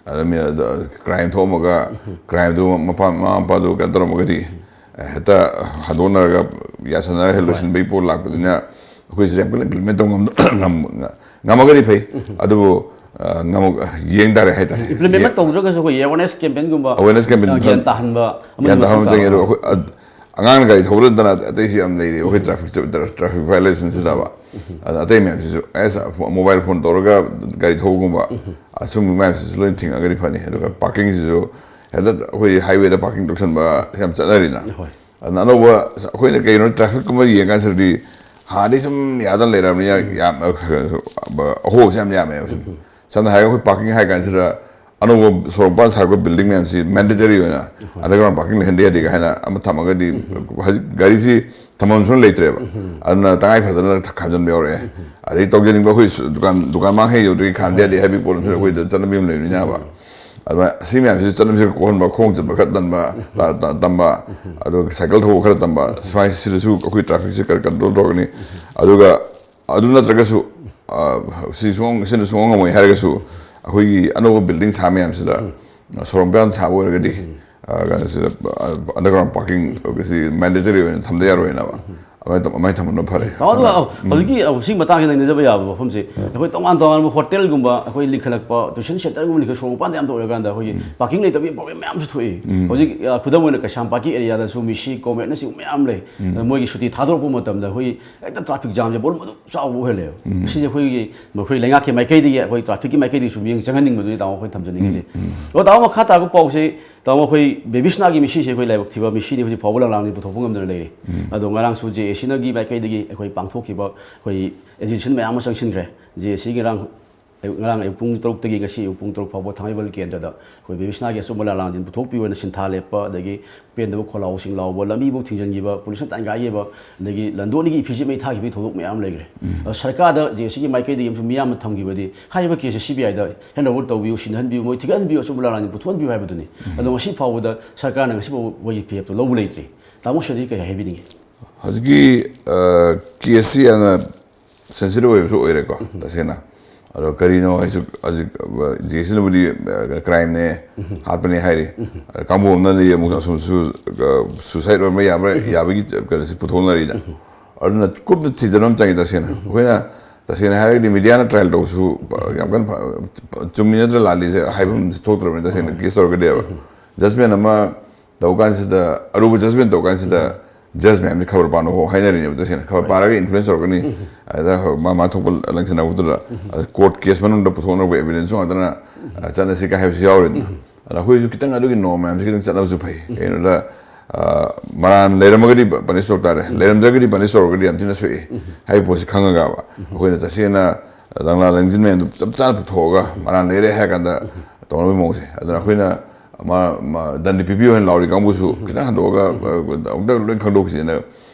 ꯑꯗ ꯃꯤ ꯑꯗ ꯀ꯭ꯔꯥꯏꯝ ꯊꯣꯛꯑꯝꯃꯒ ꯀ꯭ꯔꯥꯏꯝꯗꯨ ꯃꯄꯥ, ꯃꯃꯥ ꯃꯄꯥꯗꯨ ꯀꯩꯅꯣ ꯇꯧꯔꯝꯃꯒꯗꯤ ꯍꯦꯛꯇ ꯍꯟꯗꯣꯛꯅꯔꯒ ꯌꯥꯁꯟꯅꯔꯒ ꯂꯣꯏꯁꯤꯟꯕꯒꯤ ꯄꯣꯠ ꯂꯥꯛꯄꯅꯤꯅ ꯑꯩꯈꯣꯏꯁꯤ ꯌꯥꯝ ꯀꯟꯅ ꯏꯝꯄ꯭ꯂꯤꯃꯦꯟ ꯇꯧ ꯉꯝꯗ-, ꯉꯝ-, ꯉꯝꯃꯒꯗꯤ ꯐꯩ꯫ ꯑꯗꯨꯕꯨ, ꯑ, ꯉꯝꯃ-, ꯌꯦꯡ ꯇꯥꯔꯦ ꯍꯥꯏꯇꯥꯔꯦ꯫ ꯏꯝꯄ꯭ꯂꯤꯃꯦꯟ ꯇꯧꯗ꯭ꯔꯒꯁꯨ ꯑꯩꯈꯣꯏ ꯑꯦꯋꯥꯔꯅꯦꯁ ꯀꯦꯝꯄꯦꯟꯒꯨꯝꯕ, ꯑꯋꯦꯔꯅꯦꯁ ꯀꯦꯝꯄꯦꯟ ꯒ꯭ꯌꯥꯟ ꯇꯥꯍꯟꯕ ꯑꯃꯗꯤ ꯒ꯭ꯌꯥꯟ ꯇꯥꯍꯟꯕ ꯃꯊꯧ ꯆꯪꯉꯦ꯫ ꯑꯗꯣ ꯇꯥꯕ꯫ ꯑꯩꯈꯣꯏ, ꯑ-, ꯑꯉꯥꯡꯅ ꯒꯥꯔꯤ ꯊꯧꯕꯗ ꯅꯠꯇꯅ ꯑꯇꯩꯁꯨ ꯌꯥꯝ ꯂꯩꯔꯤ꯫ ꯑꯩꯈꯣꯏ ꯇ꯭ꯔꯥꯐꯤꯛ, ꯇ꯭ꯔꯥꯐꯤꯛ ꯚꯥꯏꯑꯣꯂꯦꯁꯟꯁꯨ ꯆꯥꯕ꯫ ꯑꯗ ꯑꯇꯩ ꯃꯌꯥꯝꯁꯤꯁꯨ ꯑꯦꯁ ꯃꯣꯕꯥꯏꯜ ꯐꯣꯟ ꯇꯧꯔꯒ ꯒꯥꯔꯤ ꯊꯧꯕꯒꯨꯝꯕ, ꯑꯁꯨꯝꯕ ꯃꯌꯥꯝꯁꯤꯁꯨ ꯂꯣꯏꯅ ꯊꯤꯡꯉꯒꯗꯤ ꯐꯅꯤ꯫ ꯑꯗꯨꯒ ꯄꯥꯔꯀꯤꯡꯁꯤꯁꯨ ꯍꯦꯛꯇ ꯑꯩꯈꯣꯏ ꯍꯥꯏꯋꯦꯗ ꯄꯥꯔꯀꯤꯡ ꯇꯧꯁꯟꯕ ꯌꯥꯝ ꯆꯠꯅꯔꯤꯅ꯫ ꯍꯣꯏ꯫ ꯑꯗꯨꯅ ꯑꯅꯧꯕ ꯑꯩꯈꯣꯏꯅ ꯀꯩꯅꯣ ꯇ꯭ꯔꯥꯐꯤꯛꯀꯨꯝꯕ ꯌꯦꯡ ꯀꯥꯟꯁꯤꯗꯗꯤ ꯍꯥꯟꯅꯗꯤ ꯁꯨꯝ ꯌꯥꯗꯅ ꯂꯩꯔꯕꯅꯤꯅ ꯌꯥꯝ ꯑꯍꯣꯕꯁꯦ ꯌꯥꯝ ꯌꯥꯝꯃꯦꯕ ꯁꯨꯝ꯫ ꯁꯝꯅ ꯍꯥꯏꯔꯒ ꯑꯩꯈꯣꯏ ꯄꯥꯔꯀꯤꯡ ꯍꯥꯏ ꯀꯥꯟꯁꯤꯗ ꯑꯅꯧꯕ ꯁꯣꯔꯣꯛ ꯃꯄꯥꯟ ꯁꯥꯔꯛꯄ ꯕꯤꯜꯗꯤꯡ ꯃꯌꯥꯝꯁꯤ ꯃꯦꯟꯗꯦꯇꯔꯤ ꯑꯣꯏꯅ ꯑꯟꯗꯔꯒ꯭ꯔꯥꯎꯟ ꯄꯥꯔꯀꯤꯡ ꯂꯩꯍꯟꯗ ꯌꯥꯗꯦ ꯍꯥꯏꯅ ꯑꯃ ꯊꯝꯃꯒꯗꯤ ꯍꯧꯖꯤꯛ ꯒꯥꯔꯤꯁꯤ ꯊꯝꯐꯝꯁꯨ ꯂꯩꯇ꯭ꯔꯦꯕ꯫ ꯑꯗꯨꯅ ꯇꯉꯥꯏ ꯐꯗꯅ ꯈꯥꯝꯖꯟꯕ ꯌꯥꯎꯔꯛꯑꯦ꯫ ꯑꯗꯩ ꯇꯧꯖꯅꯤꯡꯕ ꯑꯩꯈꯣꯏ ꯗꯨꯀꯥꯟ, ꯗꯨꯀꯥꯟ ꯃꯥꯡ ꯍꯦꯛ ꯌꯧꯗ꯭ꯔꯤꯉꯩ ꯈꯥꯝꯗ ꯌꯥꯗꯦ ꯍꯥꯏꯕꯒꯤ ꯄꯣꯠ ꯑꯃꯁꯨ ꯑꯩꯈꯣꯏꯗ ꯆꯠꯅꯕꯤ ꯑꯃ ꯂꯩꯕꯅꯤꯅꯕ꯫ ꯑꯗꯨꯃꯥꯏꯅ ꯁꯤ ꯃꯌꯥꯝꯁꯤ ꯆꯠꯅꯕꯤꯁꯦ ꯀꯣꯛꯍꯟꯕ, ꯈꯣꯡ ꯆꯠꯄ ꯈꯔ ꯇꯟꯕ, ꯇ-, ꯇ-, ꯇꯝꯕ, ꯑꯗꯨꯒ ꯁꯥꯏꯀꯜ ꯊꯧꯕ ꯈꯔ ꯇꯝꯕ, ꯁꯨꯃꯥꯏꯅ ꯁꯤꯗꯁꯨ ꯑꯩꯈꯣꯏ ꯇ꯭ꯔꯥꯐꯤꯛꯁꯦ ꯈꯔ ꯀꯟꯇ꯭ꯔꯣꯜ ꯇꯧꯔꯒꯅꯤ꯫ ꯑꯗꯨꯒ ꯑꯗꯨ ꯅꯠꯇ꯭ꯔꯒꯁꯨ, ꯑ, ꯁꯤ ꯁꯨꯡꯉꯝ-, ꯁꯤꯅ ꯁꯨꯡꯉꯝ ꯉꯝꯃꯣꯏ ꯍꯥꯏꯔꯒꯁꯨ ꯑꯩꯈꯣꯏꯒꯤ ꯑꯅꯧꯕ ꯕꯤꯜꯗꯤꯡ ꯁꯥ ꯃꯌꯥꯝꯁꯤꯗ ꯁꯣꯔꯣꯛ ꯃꯄꯥꯟ ꯁꯥꯕ ꯑꯣꯏꯔꯒꯗꯤ, ꯑ, ꯀꯩꯅꯣꯁꯤꯗ, ꯑ, underground parking ꯁꯤ mandatory ꯑꯣꯏꯅ ꯊꯝꯗ ꯌꯥꯔꯣꯏꯅꯕ꯫ ꯑꯗꯨꯃꯥꯏꯅ ꯊꯝ-, ꯑꯗꯨꯃꯥꯏꯅ ꯊꯝꯕꯅ ꯐꯔꯦ꯫ ꯇꯥꯃꯣ, ꯑꯗꯨꯒ, ꯎꯝ꯫ ꯍꯧꯖꯤꯛꯀꯤ, ꯑ, ꯁꯤꯒꯤ ꯃꯇꯥꯡꯁꯤꯗ ꯅꯩꯅꯖꯕ ꯌꯥꯕ ꯋꯥꯐꯝꯁꯦ, ꯑꯩꯈꯣꯏ ꯇꯣꯉꯥꯟ ꯇꯣꯉꯥꯟꯕ ꯍꯣꯇꯦꯜꯒꯨꯝꯕ, ꯑꯩꯈꯣꯏ ꯂꯤꯡꯈꯠꯂꯛꯄ, tuition centreꯒꯨꯝꯕ ꯂꯤꯡꯈꯠ ꯁꯣꯔꯣꯛ ꯃꯄꯥꯟꯗ ꯌꯥꯝ ꯇꯧꯔꯀꯥꯟꯗ ꯑꯩꯈꯣꯏꯒꯤ parking ꯂꯩꯇꯕꯒꯤ problem ꯃꯌꯥꯝꯁꯨ ꯊꯣꯛꯏ꯫ ꯍꯧꯖꯤꯛ, ꯑ, ꯈꯨꯗꯝ ꯑꯣꯏꯅ ꯀꯩꯁꯥꯝꯄꯥꯠꯀꯤ areaꯗꯁꯨ ꯃꯤꯁꯤ, ꯀꯣꯃꯦꯠꯅꯆꯤꯡꯕ ꯃꯌꯥꯝ ꯂꯩ꯫ ꯑꯗ ꯃꯣꯏꯒꯤ ꯁꯨꯇꯤ ꯊꯥꯗꯣꯔꯛꯄ ꯃꯇꯝꯗ ꯑꯩꯈꯣꯏꯒꯤ ꯍꯦꯛꯇ traffic jamꯁꯦ volume ꯑꯗꯨꯝ ꯆꯥꯎꯕ ꯑꯣꯏꯍꯜꯂꯦꯕ꯫ ꯁꯤꯁꯦ ꯑꯩꯈꯣꯏꯒꯤ, ꯑꯩꯈꯣꯏ ꯂꯩꯉꯥꯛꯀꯤ ꯃꯥꯏꯀꯩꯗꯒꯤ, ꯑꯩꯈꯣꯏ trafficꯀꯤ ꯃꯥꯏꯀꯩꯗꯒꯤ ꯁꯨꯝ ꯃꯤꯠꯌꯦꯡ ꯆꯪꯍꯟꯅꯤꯡꯕꯗꯨꯅꯤ ꯇꯥꯃꯣ ꯑꯩꯈꯣꯏ ꯊꯝꯖꯅꯤꯡꯉꯤꯁꯦ꯫ ꯑꯗꯣ ꯇꯥꯃꯣ, ꯃꯈꯥ ꯇꯥꯕ ꯄꯥꯎꯁꯦ, ꯇꯥꯃꯣ, ꯑꯩꯈꯣꯏ ꯕꯦꯕꯤꯁꯅꯥꯒꯤ ꯃꯤꯁꯤꯁꯦ ꯑꯩꯈꯣꯏ ꯂꯥꯏꯕꯛ ꯊꯤꯕ ꯃꯤꯁꯤꯅꯤ, ꯍꯧꯖꯤꯛ ꯐꯥꯎꯕ ꯂꯥꯡꯂꯥꯡꯗꯤ ꯄꯨꯊꯣꯛꯄ ꯉꯝꯗꯅ ꯂꯩꯔꯤ꯫ ꯑꯗꯣ ꯉꯔꯥꯡꯁꯨ JACꯅꯒꯤ ꯃꯥꯏꯀꯩꯗꯒꯤ ꯑꯩꯈꯣꯏ ꯄꯥꯡꯊꯣꯛꯈꯤꯕ ꯑꯩꯈꯣꯏ agitation ꯃꯌꯥꯝ ꯑꯃ ꯆꯪꯁꯤꯟꯈ꯭ꯔꯦ꯫ JACꯒꯤ ꯉꯔꯥꯡ ꯑꯌꯨꯛ, ꯉꯔꯥꯡ ꯑꯌꯨꯛ ꯄꯨꯡ ꯇꯔꯨꯛꯇꯒꯤ ꯉꯁꯤ ꯑꯌꯨꯛ ꯄꯨꯡ ꯇꯔꯨꯛ ꯐꯥꯎꯕ ꯊꯥꯡꯃꯩꯕꯟ ꯀꯦꯟꯗ꯭ꯔꯗ ꯑꯩꯈꯣꯏ ꯕꯦꯕꯤꯁꯅꯥꯒꯤ ꯑꯆꯨꯝꯕ ꯂꯥꯂꯥꯡꯖꯤꯟ ꯄꯨꯊꯣꯛꯄꯤꯌꯨ ꯍꯥꯏꯅ ꯁꯤꯟꯊꯥ ꯂꯦꯞꯄ, ꯑꯗꯒꯤ ꯄꯦꯟꯗꯕ ꯈꯣꯜꯂꯥꯎꯁꯤꯡ ꯂꯥꯎꯕ, ꯂꯝꯕꯤꯐꯧ ꯊꯤꯡꯖꯤꯟꯈꯤꯕ, ꯄꯨꯂꯤꯁꯅ ꯇꯥꯟꯒꯥꯏꯈꯤꯕ, ꯑꯗꯒꯤ ꯂꯟꯗꯣꯟꯒꯤ ꯏꯐꯤꯁꯤꯠ ꯃꯩ ꯊꯥꯈꯤꯕꯒꯤ ꯊꯧꯗꯣꯛ ꯃꯌꯥꯝ ꯂꯩꯈ꯭ꯔꯦ꯫ ꯑꯗꯣ ꯁꯔꯀꯥꯔꯗ JACꯒꯤ ꯃꯥꯏꯀꯩꯗꯒꯤ ꯑꯃꯁꯨꯡ ꯃꯤꯌꯥꯝꯅ ꯊꯝꯈꯤꯕꯗꯤ ꯍꯥꯏꯔꯤꯕ caseꯁꯦ CBIꯗ hand over ꯇꯧꯕꯤꯌꯨ, ꯁꯤꯟꯅꯍꯟꯕꯤꯌꯨ, ꯃꯣꯏ ꯊꯤꯒꯠꯍꯟꯕꯤꯌꯨ, ꯑꯆꯨꯝꯕ ꯂꯥꯂꯥꯡꯖꯤꯟ ꯄꯨꯊꯣꯛꯍꯟꯕꯤꯌꯨ ꯍꯥꯏꯕꯗꯨꯅꯤ꯫ ꯑꯗꯣ ꯉꯁꯤ ꯐꯥꯎꯕꯗ ꯁꯔꯀꯥꯔꯅ ꯉꯁꯤ ꯐꯥꯎꯕ ꯃꯣꯏꯒꯤ ꯐꯤꯔꯦꯞꯇꯣ ꯂꯧꯕ ꯂꯩꯇ꯭ꯔꯤ꯫ ꯇꯥꯃꯣ ꯁꯤꯗꯤ ꯀꯩ ꯍꯥꯏꯕꯤꯅꯤꯡꯉꯤ? ꯍꯧꯖꯤꯛꯀꯤ, ꯑ, caseꯁꯤ ꯌꯥꯝꯅ sensitive ꯑꯣꯏꯕꯁꯨ ꯑꯣꯏꯔꯦꯀꯣ, ꯇꯁꯦꯡꯅ꯫ ꯑꯗꯣ ꯀꯔꯤꯅꯣ ꯍꯥꯏꯁꯨ ꯍꯧꯖꯤꯛ, ꯑ, JACꯅꯕꯨꯗꯤ, ꯑ, crimeꯅꯦ, ꯍꯥꯠꯄꯅꯦ ꯍꯥꯏꯔꯤ꯫ ꯑꯗ ꯀꯥꯡꯕꯨ ꯑꯃꯅꯗꯤ ꯑꯃꯨꯛ ꯑꯁꯨꯝꯁꯨ, ꯑ, suicide ꯑꯣꯏꯔꯝꯕ ꯌꯥꯕ, ꯌꯥꯕꯒꯤ ꯀꯩꯅꯣꯁꯤ ꯄꯨꯊꯣꯛꯅꯔꯤꯗ꯫ ꯑꯗꯨꯅ ꯀꯨꯞꯅ ꯊꯤꯖꯤꯟꯕ ꯑꯃ ꯆꯪꯉꯤ ꯇꯁꯦꯡꯅ꯫ ꯑꯩꯈꯣꯏꯅ ꯇꯁꯦꯡꯅ ꯍꯥꯏꯔꯒꯗꯤ mediaꯅ trial ꯇꯧꯕꯁꯨ, ꯑ, ꯌꯥꯝ ꯀꯟꯅ ꯐ-, ꯆꯨꯝꯃꯤ ꯅꯠꯇ꯭ꯔ ꯂꯥꯜꯂꯤꯁꯦ ꯍꯥꯏꯕ ꯑꯃꯁꯨ ꯊꯣꯛꯇ꯭ꯔꯕꯅꯤ ꯇꯁꯦꯡꯅ case ꯇꯧꯔꯒꯗꯤꯕ꯫ Judgement ꯑꯃ ꯇꯧ ꯀꯥꯟꯁꯤꯗ, ꯑꯔꯨꯕ judgement ꯇꯧ ꯀꯥꯟꯁꯤꯗ, judge ꯃꯌꯥꯝꯁꯤ ꯈꯕꯔ ꯄꯥꯅꯧ ꯍꯥꯏꯅꯔꯤꯅꯦꯕ ꯇꯁꯦꯡꯅ꯫ ꯈꯕꯔ ꯄꯥꯔꯒ influence ꯇꯧꯔꯛꯀꯅꯤ꯫ ꯑꯗ ꯃꯥ, ꯃꯥ ꯊꯣꯛꯄ ꯂꯪꯁꯟꯅꯕꯗꯨꯗ, ꯑꯗ court case ꯃꯅꯨꯡꯗ ꯄꯨꯊꯣꯛꯅꯔꯛꯄ evidence ꯉꯥꯛꯇꯅ, ꯑ, ꯆꯠꯅꯁꯤ ꯀꯥꯏ ꯍꯥꯏꯕꯁꯨ ꯌꯥꯎꯔꯤꯅꯤ꯫ ꯑꯗ ꯑꯩꯈꯣꯏꯁꯨ ꯈꯤꯇꯪ ꯑꯗꯨꯒꯤ norm ꯃꯌꯥꯝꯁꯤ ꯈꯤꯇꯪ ꯆꯠꯅꯕꯁꯨ ꯐꯩ꯫ ꯀꯩꯒꯤꯅꯣꯗ, ꯑ, ꯃꯔꯥꯟ ꯂꯩꯔꯝꯃꯒꯗꯤ punish ꯇꯧ ꯇꯥꯔꯦ, ꯂꯩꯔꯝꯗ꯭ꯔꯒꯗꯤ punish ꯇꯧꯔꯒꯗꯤ ꯌꯥꯝ ꯊꯤꯅ ꯁꯣꯛꯏ ꯍꯥꯏꯕ ꯄꯣꯠꯁꯤ ꯈꯪꯉꯒꯕ꯫ ꯑꯩꯈꯣꯏꯅ ꯇꯁꯦꯡꯅ ꯂꯪꯂꯥ ꯂꯪꯖꯤꯟ ꯃꯌꯥꯝꯗꯨ ꯆꯞ ꯆꯥꯅ ꯄꯨꯊꯣꯛꯑꯒ ꯃꯔꯥꯟ ꯂꯩꯔꯦ ꯍꯥꯏꯔ ꯀꯥꯟꯗ ꯇꯧꯅꯕꯒꯤ ꯃꯑꯣꯡꯁꯦ꯫ ꯑꯗꯨꯅ ꯑꯩꯈꯣꯏꯅ ꯃꯥ, ꯃꯥ, ꯗꯟꯗꯤ ꯄꯤꯕꯤꯌꯨ ꯍꯥꯏꯅ ꯂꯥꯎꯔꯤ ꯀꯥꯡꯕꯨꯁꯨ ꯈꯤꯇꯪ ꯍꯟꯗꯣꯛꯑꯒ, ꯑ, ꯑꯃꯨꯛꯇ ꯂꯣꯏ ꯈꯪꯗꯣꯛꯈꯤꯁꯦꯅ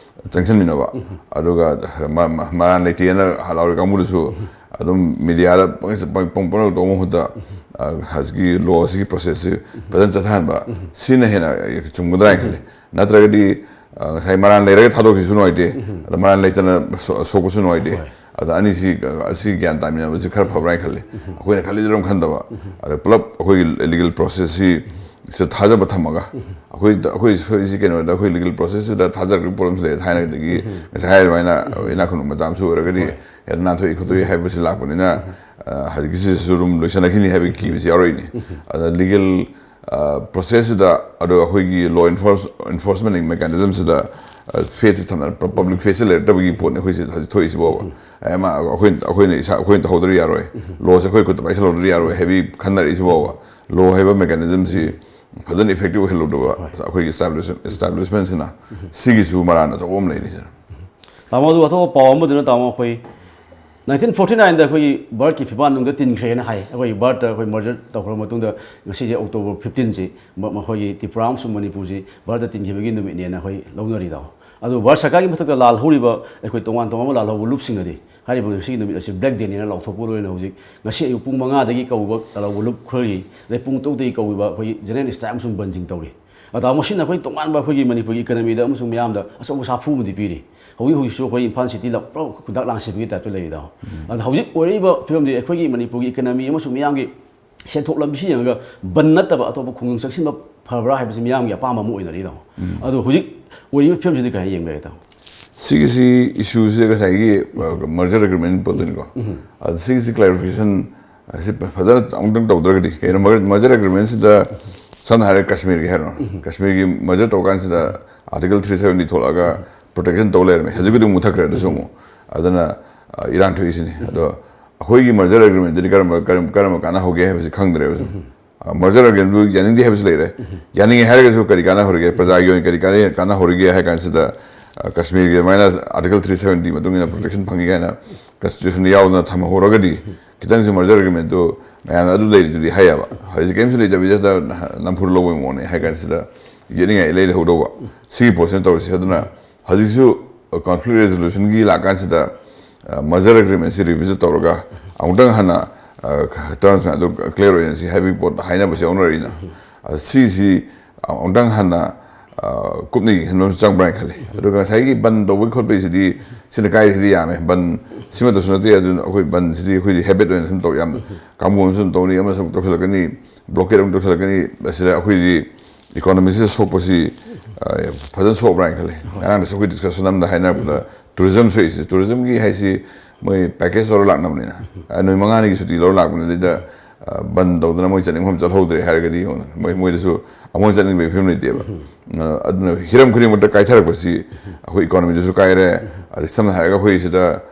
ꯆꯪꯁꯤꯟꯃꯤꯟꯅꯕ꯫ ꯑꯗꯨꯒ ꯃ-, ꯃ-, ꯃꯔꯥꯟ ꯂꯩꯇꯦꯅ ꯂꯥꯎꯔꯤ ꯀꯥꯡꯕꯨꯗꯨꯁꯨ ꯑꯗꯨꯝ mediaꯗ ꯄꯪ-, ꯄꯪ-, ꯄꯪ-, ꯄꯪꯇꯧ ꯇꯧꯕ ꯃꯍꯨꯠꯇ, ꯑ, ꯍꯧꯖꯤꯛꯀꯤ lawꯁꯤꯒꯤ processꯁꯤ ꯐꯖꯅ ꯆꯠꯊꯍꯟꯕ, ꯁꯤꯅ ꯍꯦꯟꯅ ꯆꯨꯝꯒꯗ꯭ꯔꯥ ꯍꯥꯏꯅ ꯈꯜꯂꯤ꯫ ꯅꯠꯇ꯭ꯔꯒꯗꯤ, ꯑ, ꯉꯁꯥꯏ ꯃꯔꯥꯟ ꯂꯩꯔꯒ ꯊꯥꯗꯣꯛꯈꯤꯕꯁꯨ ꯅꯨꯡꯉꯥꯏꯇꯦ, ꯑꯗ ꯃꯔꯥꯟ ꯂꯩꯇꯅ ꯁꯣ-, ꯁꯣꯛꯄꯁꯨ ꯅꯨꯡꯉꯥꯏꯇꯦ꯫ ꯑꯗ ꯑꯅꯤꯁꯤ, ꯑꯁꯤ ꯒ꯭ꯌꯥꯟ ꯇꯥꯃꯤꯟꯅꯕꯁꯤ ꯈꯔ ꯐꯕ꯭ꯔꯥ ꯍꯥꯏꯅ ꯈꯜꯂꯤ꯫ ꯑꯩꯈꯣꯏꯅ ꯈꯜꯂꯤꯗꯨ ꯑꯗꯨꯝ ꯈꯟꯗꯕ, ꯑꯗ ꯄꯨꯂꯞ ꯑꯩꯈꯣꯏꯒꯤ ꯂꯤꯒꯦꯜ ꯄ꯭ꯔꯣꯁꯦꯁꯁꯤ ꯁꯤ ꯊꯥꯖꯕ ꯊꯝꯃꯒ, ꯑꯩꯈꯣꯏ, ꯑꯩꯈꯣꯏ ꯁꯣꯏꯔꯤꯁꯤ ꯀꯩꯅꯣꯗ, ꯑꯩꯈꯣꯏ ꯂꯤꯒꯦꯜ ꯄ꯭ꯔꯣꯁꯦꯁꯁꯤꯗ ꯊꯥꯖꯔꯛꯄꯒꯤ ꯄ꯭ꯔꯣꯕ꯭ꯂꯦꯝꯁꯨ ꯂꯩ꯫ ꯊꯥꯏꯅꯗꯒꯤ ꯉꯁꯥꯏ ꯍꯥꯏꯔꯤꯕ ꯍꯥꯏꯅ ꯏꯅꯥꯛ ꯈꯨꯟꯕ ꯃꯆꯥ ꯃꯁꯨ ꯑꯣꯏꯔꯒꯗꯤ ꯍꯦꯛꯇ ꯅꯥꯟꯊꯣꯛꯏ ꯈꯣꯠꯇꯣꯛꯏ ꯍꯥꯏꯕꯁꯤ ꯂꯥꯛꯄꯅꯤꯅ, ꯑ, ꯍꯧꯖꯤꯛꯀꯤꯁꯤꯁꯨ ꯑꯗꯨꯝ ꯂꯣꯏꯁꯤꯜꯂꯛꯈꯤꯅꯤ ꯍꯥꯏꯕꯒꯤ ꯀꯤꯕꯁꯤ ꯌꯥꯎꯔꯛꯏꯅꯤ꯫ ꯑꯗ ꯂꯤꯒꯦꯜ ꯄ꯭ꯔꯣꯁꯦꯁꯁꯤꯗ, ꯑꯗꯣ ꯑꯩꯈꯣꯏꯒꯤ ꯂꯣ ꯏꯟꯐꯣꯔꯁ ꯏꯟꯐꯣꯔꯁꯃꯦꯟ ꯃꯦꯀꯥꯅꯤꯖꯝꯁꯤꯗ ꯐꯦꯁꯁꯤ ꯊꯝꯅ ꯄꯕ꯭ꯂꯤꯛ ꯐꯦꯁꯁꯤ ꯂꯩꯔꯛꯇꯕꯒꯤ ꯄꯣꯠꯅꯤ ꯑꯩꯈꯣꯏꯁꯤ ꯍꯧꯖꯤꯛ ꯊꯣꯛꯏꯁꯤ ꯐꯥꯎꯕ꯫ ꯑꯩꯈꯣꯏꯅ, ꯑꯩꯈꯣꯏꯅ ꯏꯁꯥ, ꯑꯩꯈꯣꯏꯅ ꯇꯧꯍꯧꯗ꯭ꯔꯗꯤ ꯌꯥꯔꯣꯏ, ꯂꯣꯁꯦ ꯑꯩꯈꯣꯏ ꯈꯨꯠꯇ ꯄꯥꯏꯁꯜꯍꯧꯗ꯭ꯔꯗꯤ ꯌꯥꯔꯣꯏ ꯍꯥꯏꯕꯒꯤ ꯈꯟꯅꯔꯛꯏꯁꯤ ꯐꯥꯎꯕ꯫ ꯂꯣ ꯍꯥꯏꯕ ꯃꯦꯀꯥꯅꯤꯖꯝꯁꯤ ꯐꯖꯅ ꯏꯐꯦꯛꯇꯤꯚ ꯑꯣꯏꯍꯜꯂꯧꯗꯕ ꯑꯩꯈꯣꯏꯒꯤ ꯏꯁꯇꯥꯕ꯭ꯂꯤꯁꯃꯦꯟꯁꯤꯅ, ꯁꯤꯒꯤꯁꯨ ꯃꯔꯥꯟ ꯑꯆꯧꯕ ꯑꯃ ꯂꯩꯔꯤ꯫ ꯁꯤꯅ ꯇꯥꯃꯣ, ꯑꯗꯨ ꯑꯇꯣꯞꯄ ꯄꯥꯎ ꯑꯃꯗꯨꯅ, ꯇꯥꯃꯣ, ꯑꯩꯈꯣꯏ ꯅꯥꯏꯟꯇꯤꯟ ꯐꯣꯔꯇꯤ ꯅꯥꯏꯟꯗ ꯑꯩꯈꯣꯏꯒꯤ ꯚꯥꯔꯠꯀꯤ ꯐꯤꯕꯥ ꯃꯅꯨꯡꯗ ꯇꯤꯟꯈ꯭ꯔꯦꯅ ꯍꯥꯏ꯫ ꯑꯩꯈꯣꯏ ꯚꯥꯔꯠꯇ ꯑꯩꯈꯣꯏ ꯃꯔꯖꯔ ꯇꯧꯈ꯭ꯔꯕ ꯃꯇꯨꯡꯗ ꯉꯁꯤꯁꯦ ꯑꯣꯛꯇꯣꯕꯔ ꯐꯤꯐꯇꯤꯟꯁꯤ ꯃꯈꯣꯏꯒꯤ ꯇ꯭ꯔꯤꯄꯨꯔꯥ ꯑꯃꯁꯨꯡ ꯃꯅꯤꯄꯨꯔꯁꯤ ꯚꯥꯔꯠꯇ ꯇꯤꯟꯈꯤꯕꯒꯤ ꯅꯨꯃꯤꯠꯅꯦꯅ ꯑꯩꯈꯣꯏ ꯂꯧꯅꯔꯤꯗꯣ꯫ ꯑꯗꯨ ꯚꯥꯔꯠ ꯁꯔꯀꯥꯔꯒꯤ ꯃꯊꯛꯇ ꯂꯥꯜꯍꯧꯔꯤꯕ ꯑꯩꯈꯣꯏ ꯇꯣꯉꯥꯟ ꯇꯣꯉꯥꯟꯕ ꯂꯥꯜꯍꯧꯕ ꯂꯨꯞꯁꯤꯡꯅꯗꯤ ꯍꯥꯏꯔꯤꯕ ꯉꯁꯤꯒꯤ ꯅꯨꯃꯤꯠ ꯑꯁꯤ ꯕ꯭ꯂꯦꯛ ꯗꯦꯅꯦꯅ ꯂꯥꯎꯊꯣꯛꯄ ꯑꯣꯏꯅ ꯍꯧꯖꯤꯛ ꯉꯁꯤ ꯑꯌꯨꯛ ꯄꯨꯡ ꯃꯉꯥꯗꯒꯤ ꯀꯧꯕ ꯂꯥꯜꯍꯧꯕ ꯂꯨꯞ ꯈꯔꯒꯤ, ꯑꯗꯩ ꯄꯨꯡ ꯇꯔꯨꯛꯇꯒꯤ ꯀꯧꯕ ꯑꯩꯈꯣꯏꯒꯤ ꯖꯦꯅꯔꯦꯜ ꯁ꯭ꯇ꯭ꯔꯥꯏꯛ ꯑꯃꯁꯨꯡ ꯕꯟꯁꯤꯡ ꯇꯧꯔꯤ꯫ ꯑꯗꯣ ꯃꯁꯤꯅ ꯑꯩꯈꯣꯏ ꯇꯣꯉꯥꯟꯕ ꯑꯩꯈꯣꯏꯒꯤ ꯃꯅꯤꯄꯨꯔꯒꯤ ꯏꯀꯅꯃꯤꯗ ꯑꯃꯁꯨꯡ ꯃꯤꯌꯥꯝꯗ ꯑꯆꯧꯕ ꯁꯥꯐꯨ ꯑꯃꯗꯤ ꯄꯤꯔꯤ꯫ ꯍꯧꯖꯤꯛ ꯍꯧꯖꯤꯛꯁꯨ ꯑꯩꯈꯣꯏ ꯏꯝꯐꯥꯜ ꯁꯤꯇꯤ ꯄꯨꯔꯥ ꯈꯨꯗꯥꯛ ꯂꯥꯡꯁꯤꯕꯒꯤ ꯇꯥꯏꯞꯇ ꯂꯩꯔꯤꯗꯣ꯫ ꯑꯗꯣ ꯍꯧꯖꯤꯛ ꯑꯣꯏꯔꯛꯏꯕ ꯐꯤꯕꯝꯗꯤ ꯑꯩꯈꯣꯏꯒꯤ ꯃꯅꯤꯄꯨꯔꯒꯤ ꯏꯀꯅꯃꯤ ꯑꯃꯁꯨꯡ ꯃꯤꯌꯥꯝꯒꯤ ꯁꯦꯟꯊꯣꯛ ꯂꯝꯕꯤꯁꯤ ꯌꯦꯡꯉꯒ ꯕꯟ ꯅꯠꯇꯕ ꯑꯇꯣꯞꯄ ꯈꯣꯡꯖꯪ ꯆꯪꯁꯤꯟꯕ ꯐꯕ꯭ꯔꯥ ꯍꯥꯏꯕꯁꯤ ꯃꯤꯌꯥꯝꯒꯤ ꯑꯄꯥꯝꯕ ꯑꯃ ꯑꯣꯏꯅꯔꯤꯗꯣ꯫ ꯑꯗꯣ ꯍꯧꯖꯤꯛ ꯑꯣꯏꯔꯤꯕ ꯐꯤꯕꯝꯁꯤꯗꯤ ꯀꯔꯤ ꯌꯦꯡꯕ ꯌꯥꯏ, ꯇꯥꯃꯣ? ꯁꯤꯒꯤꯁꯤ ꯏꯁꯨꯁꯤꯗ ꯉꯁꯥꯏꯒꯤ ꯃꯔꯖꯔ ꯑꯦꯒ꯭ꯔꯤꯃꯦꯟ ꯄꯣꯠꯇꯨꯅꯤꯀꯣ꯫ ꯑꯗ ꯁꯤꯒꯤꯁꯤ ꯀ꯭ꯂꯥꯔꯤꯐꯤꯀꯦꯁꯟ ꯑꯁꯤ ꯐꯖꯅ ꯑꯃꯨꯛꯇꯪ ꯇꯧꯗ꯭ꯔꯒꯗꯤ, ꯀꯩꯅꯣ, ꯃꯔꯖꯔ ꯑꯦꯒ꯭ꯔꯤꯃꯦꯟꯁꯤꯗ ꯁꯝꯅ ꯍꯥꯏꯔꯒ ꯀꯥꯁꯃꯤꯔꯒꯤ ꯍꯥꯏꯔꯣ, ꯀꯥꯁꯃꯤꯔꯒꯤ ꯃꯔꯖꯔ ꯇꯧꯕ ꯀꯥꯟꯁꯤꯗ ꯑꯥꯔꯇꯤꯀꯜ ꯊ꯭ꯔꯤ ꯁꯕꯦꯟꯇꯤ ꯊꯣꯛꯂꯛꯑꯒ ꯄ꯭ꯔꯣꯇꯦꯛꯁꯟ ꯇꯧ ꯂꯩꯔꯝꯃꯦ꯫ ꯍꯧꯖꯤꯛꯄꯨꯗꯤ ꯑꯃꯨꯛ ꯃꯨꯊꯠꯈ꯭ꯔꯦ꯫ ꯑꯗꯨꯁꯨ ꯑꯃꯨꯛ ꯑꯗꯨꯅ, ꯑ, ꯏꯔꯥꯡ ꯊꯣꯛꯏꯁꯤꯅꯤ꯫ ꯑꯗꯣ ꯑꯩꯈꯣꯏꯒꯤ ꯃꯔꯖꯔ ꯑꯦꯒ꯭ꯔꯤꯃꯦꯟꯗꯨꯗꯤ ꯀꯔꯝꯕ, ꯀꯔꯝ-, ꯀꯔꯝꯕ ꯀꯥꯟꯅꯍꯧꯒꯦ ꯍꯥꯏꯕꯁꯤ ꯈꯪꯗ꯭ꯔꯦꯕ ꯁꯨꯝ꯫ ꯃꯔꯖꯔ ꯑꯦꯒ꯭ꯔꯤꯃꯦꯟꯗꯨ ꯌꯥꯅꯤꯡꯗꯦ ꯍꯥꯏꯕꯁꯨ ꯂꯩꯔꯦ꯫ ꯌꯥꯅꯤꯡꯉꯦ ꯍꯥꯏꯔꯒꯁꯨ ꯀꯔꯤ ꯀꯥꯟꯅꯍꯧꯔꯤꯒꯦ, ꯄ꯭ꯔꯖꯥꯒꯤ ꯑꯣꯏꯅ ꯀꯔꯤ ꯀꯥꯟꯅ-, ꯀꯥꯟꯅꯍꯧꯔꯤꯒꯦ ꯍꯥꯏ ꯀꯥꯟꯁꯤꯗ, ꯑ, ꯀꯥꯁꯃꯤꯔꯒꯤ ꯑꯗꯨꯃꯥꯏꯅ ꯑꯥꯔꯇꯤꯀꯜ ꯊ꯭ꯔꯤ ꯁꯕꯦꯟꯇꯤ ꯃꯇꯨꯡ ꯏꯟꯅ ꯄ꯭ꯔꯣꯇꯦꯛꯁꯟ ꯐꯪꯉꯤ ꯀꯥꯏꯅ ꯀꯟꯁꯇꯤꯇ꯭ꯌꯨꯁꯟꯗ ꯌꯥꯎꯗꯅ ꯊꯝꯍꯧꯔꯒꯗꯤ, ꯈꯤꯇꯪꯁꯨ ꯃꯔꯖꯔ ꯑꯦꯒ꯭ꯔꯤꯃꯦꯟꯗꯨ ꯃꯌꯥꯝꯅ ꯑꯗꯨ ꯂꯩꯔꯤꯗꯨꯗꯤ ꯍꯥꯏ ꯌꯥꯕ꯫ ꯍꯧꯖꯤꯛ ꯀꯔꯤꯝꯁꯨ ꯂꯩꯇꯕꯤꯗ ꯅꯝꯐꯨꯗ ꯂꯧꯕꯒꯤ ꯃꯑꯣꯡꯅꯦ ꯍꯥꯏ ꯀꯥꯟꯁꯤꯗ, ꯌꯦꯠꯅꯤꯡꯉꯥꯏ ꯏꯂꯩ ꯂꯩꯍꯧꯗꯧꯕ꯫ ꯁꯤꯒꯤ ꯄꯣꯠꯁꯤꯅ ꯇꯧꯔꯤꯁꯤ꯫ ꯑꯗꯨꯅ ꯍꯧꯖꯤꯛꯁꯨ ꯀꯣꯟꯐ꯭ꯂꯤꯛ ꯔꯦꯖꯣꯂꯨꯁꯟꯒꯤ ꯂꯥꯛꯀꯥꯟꯁꯤꯗ, ꯑ, ꯃꯔꯖꯔ ꯑꯦꯒ꯭ꯔꯤꯃꯦꯟꯁꯤ ꯔꯤꯚꯤꯖꯤꯠ ꯇꯧꯔꯒ ꯑꯃꯨꯛꯇꯪ ꯍꯟꯅ, ꯑ, ꯇꯔꯝꯁ ꯃꯌꯥꯝꯗꯨ ꯀ꯭ꯂꯤꯌꯥꯔ ꯑꯣꯏꯍꯟꯁꯤ ꯍꯥꯏꯕꯒꯤ ꯄꯣꯠꯇ ꯍꯥꯏꯅꯕꯁꯤ ꯌꯥꯎꯅꯔꯤꯅ꯫ ꯑ, ꯁꯤꯁꯤ ꯑꯃꯨꯛꯇꯪ ꯍꯟꯅ, ꯑ, ꯀꯨꯞꯅ ꯌꯦꯡꯁꯤꯟꯕ ꯑꯃꯁꯨ ꯆꯪꯕ꯭ꯔꯥ ꯍꯥꯏꯅ ꯈꯜꯂꯤ꯫ ꯑꯗꯨꯒ ꯉꯁꯥꯏꯒꯤ ꯕꯟ ꯇꯧꯕꯒꯤ ꯈꯣꯠꯄꯒꯤꯁꯤꯗꯤ, ꯁꯤꯅ ꯀꯥꯏꯔꯤꯁꯤꯗꯤ ꯌꯥꯝꯃꯦ꯫ ꯕꯟ ꯁꯤꯃꯇꯁꯨ ꯅꯠꯇꯦ, ꯑꯗꯨꯅ ꯑꯩꯈꯣꯏ ꯕꯟꯁꯤꯗꯤ ꯑꯩꯈꯣꯏꯗꯤ ꯍꯦꯕꯤꯠ ꯑꯣꯏꯅ ꯁꯨꯝ ꯇꯧ, ꯌꯥꯝ ꯀꯥꯡꯕꯨ ꯑꯃꯁꯨ ꯁꯨꯝ ꯇꯧꯅꯤ, ꯑꯃꯁꯨ ꯁꯨꯝ ꯇꯧꯁꯤꯜꯂꯛꯀꯅꯤ, ꯕ꯭ꯂꯣꯀꯦꯠ ꯑꯃꯨꯛ ꯇꯧꯁꯤꯜꯂꯛꯀꯅꯤ꯫ ꯑꯁꯤꯗ ꯑꯩꯈꯣꯏꯗꯤ ꯏꯀꯣꯅꯣꯃꯤꯁꯤꯗ ꯁꯣꯛꯄꯁꯤ ꯐꯖꯅ ꯁꯣꯛꯑꯕ꯭ꯔꯥ ꯍꯥꯏꯅ ꯈꯜꯂꯤ꯫ ꯉꯔꯥꯡꯗꯁꯨ ꯑꯩꯈꯣꯏ ꯗꯤꯁꯀꯁꯟ ꯑꯃꯗ ꯍꯥꯏꯅꯔꯛꯄꯗ, ꯇꯨꯔꯤꯖꯝ ꯁꯣꯛꯏꯁꯤ, ꯇꯨꯔꯤꯖꯝꯒꯤ ꯍꯥꯏꯁꯤ ꯃꯣꯏ ꯄꯦꯀꯦꯖ ꯇꯧꯔ ꯂꯥꯛꯅꯕꯅꯤꯅ, ꯅꯨꯃꯤꯠ ꯃꯉꯥꯅꯤꯒꯤ ꯁꯨꯇꯤ ꯂꯧꯔ ꯂꯥꯛꯄꯅꯤ꯫ ꯑꯗꯩꯗ ꯕꯟ ꯇꯧꯗꯅ ꯃꯣꯏ ꯆꯠꯅꯤꯡꯐꯝ ꯆꯠꯍꯧꯗ꯭ꯔꯦ ꯍꯥꯏꯔꯒꯗꯤ, ꯃꯣꯏ ꯃꯣꯏꯗꯁꯨ ꯑꯃꯨꯛ ꯆꯠꯅꯤꯡꯕꯒꯤ ꯐꯤꯕꯝ ꯂꯩꯇꯦꯕ꯫ ꯑꯗꯨꯅ ꯍꯤꯔꯝ ꯈꯨꯗꯤꯡꯃꯛꯇ ꯀꯥꯏꯊꯔꯛꯄꯁꯤ ꯑꯩꯈꯣꯏ ꯏꯀꯣꯅꯣꯃꯤꯗꯁꯨ ꯀꯥꯏꯔꯦ꯫ ꯑꯗꯩ ꯁꯝꯅ ꯍꯥꯏꯔꯒ ꯑꯩꯈꯣꯏ ꯁꯤꯗ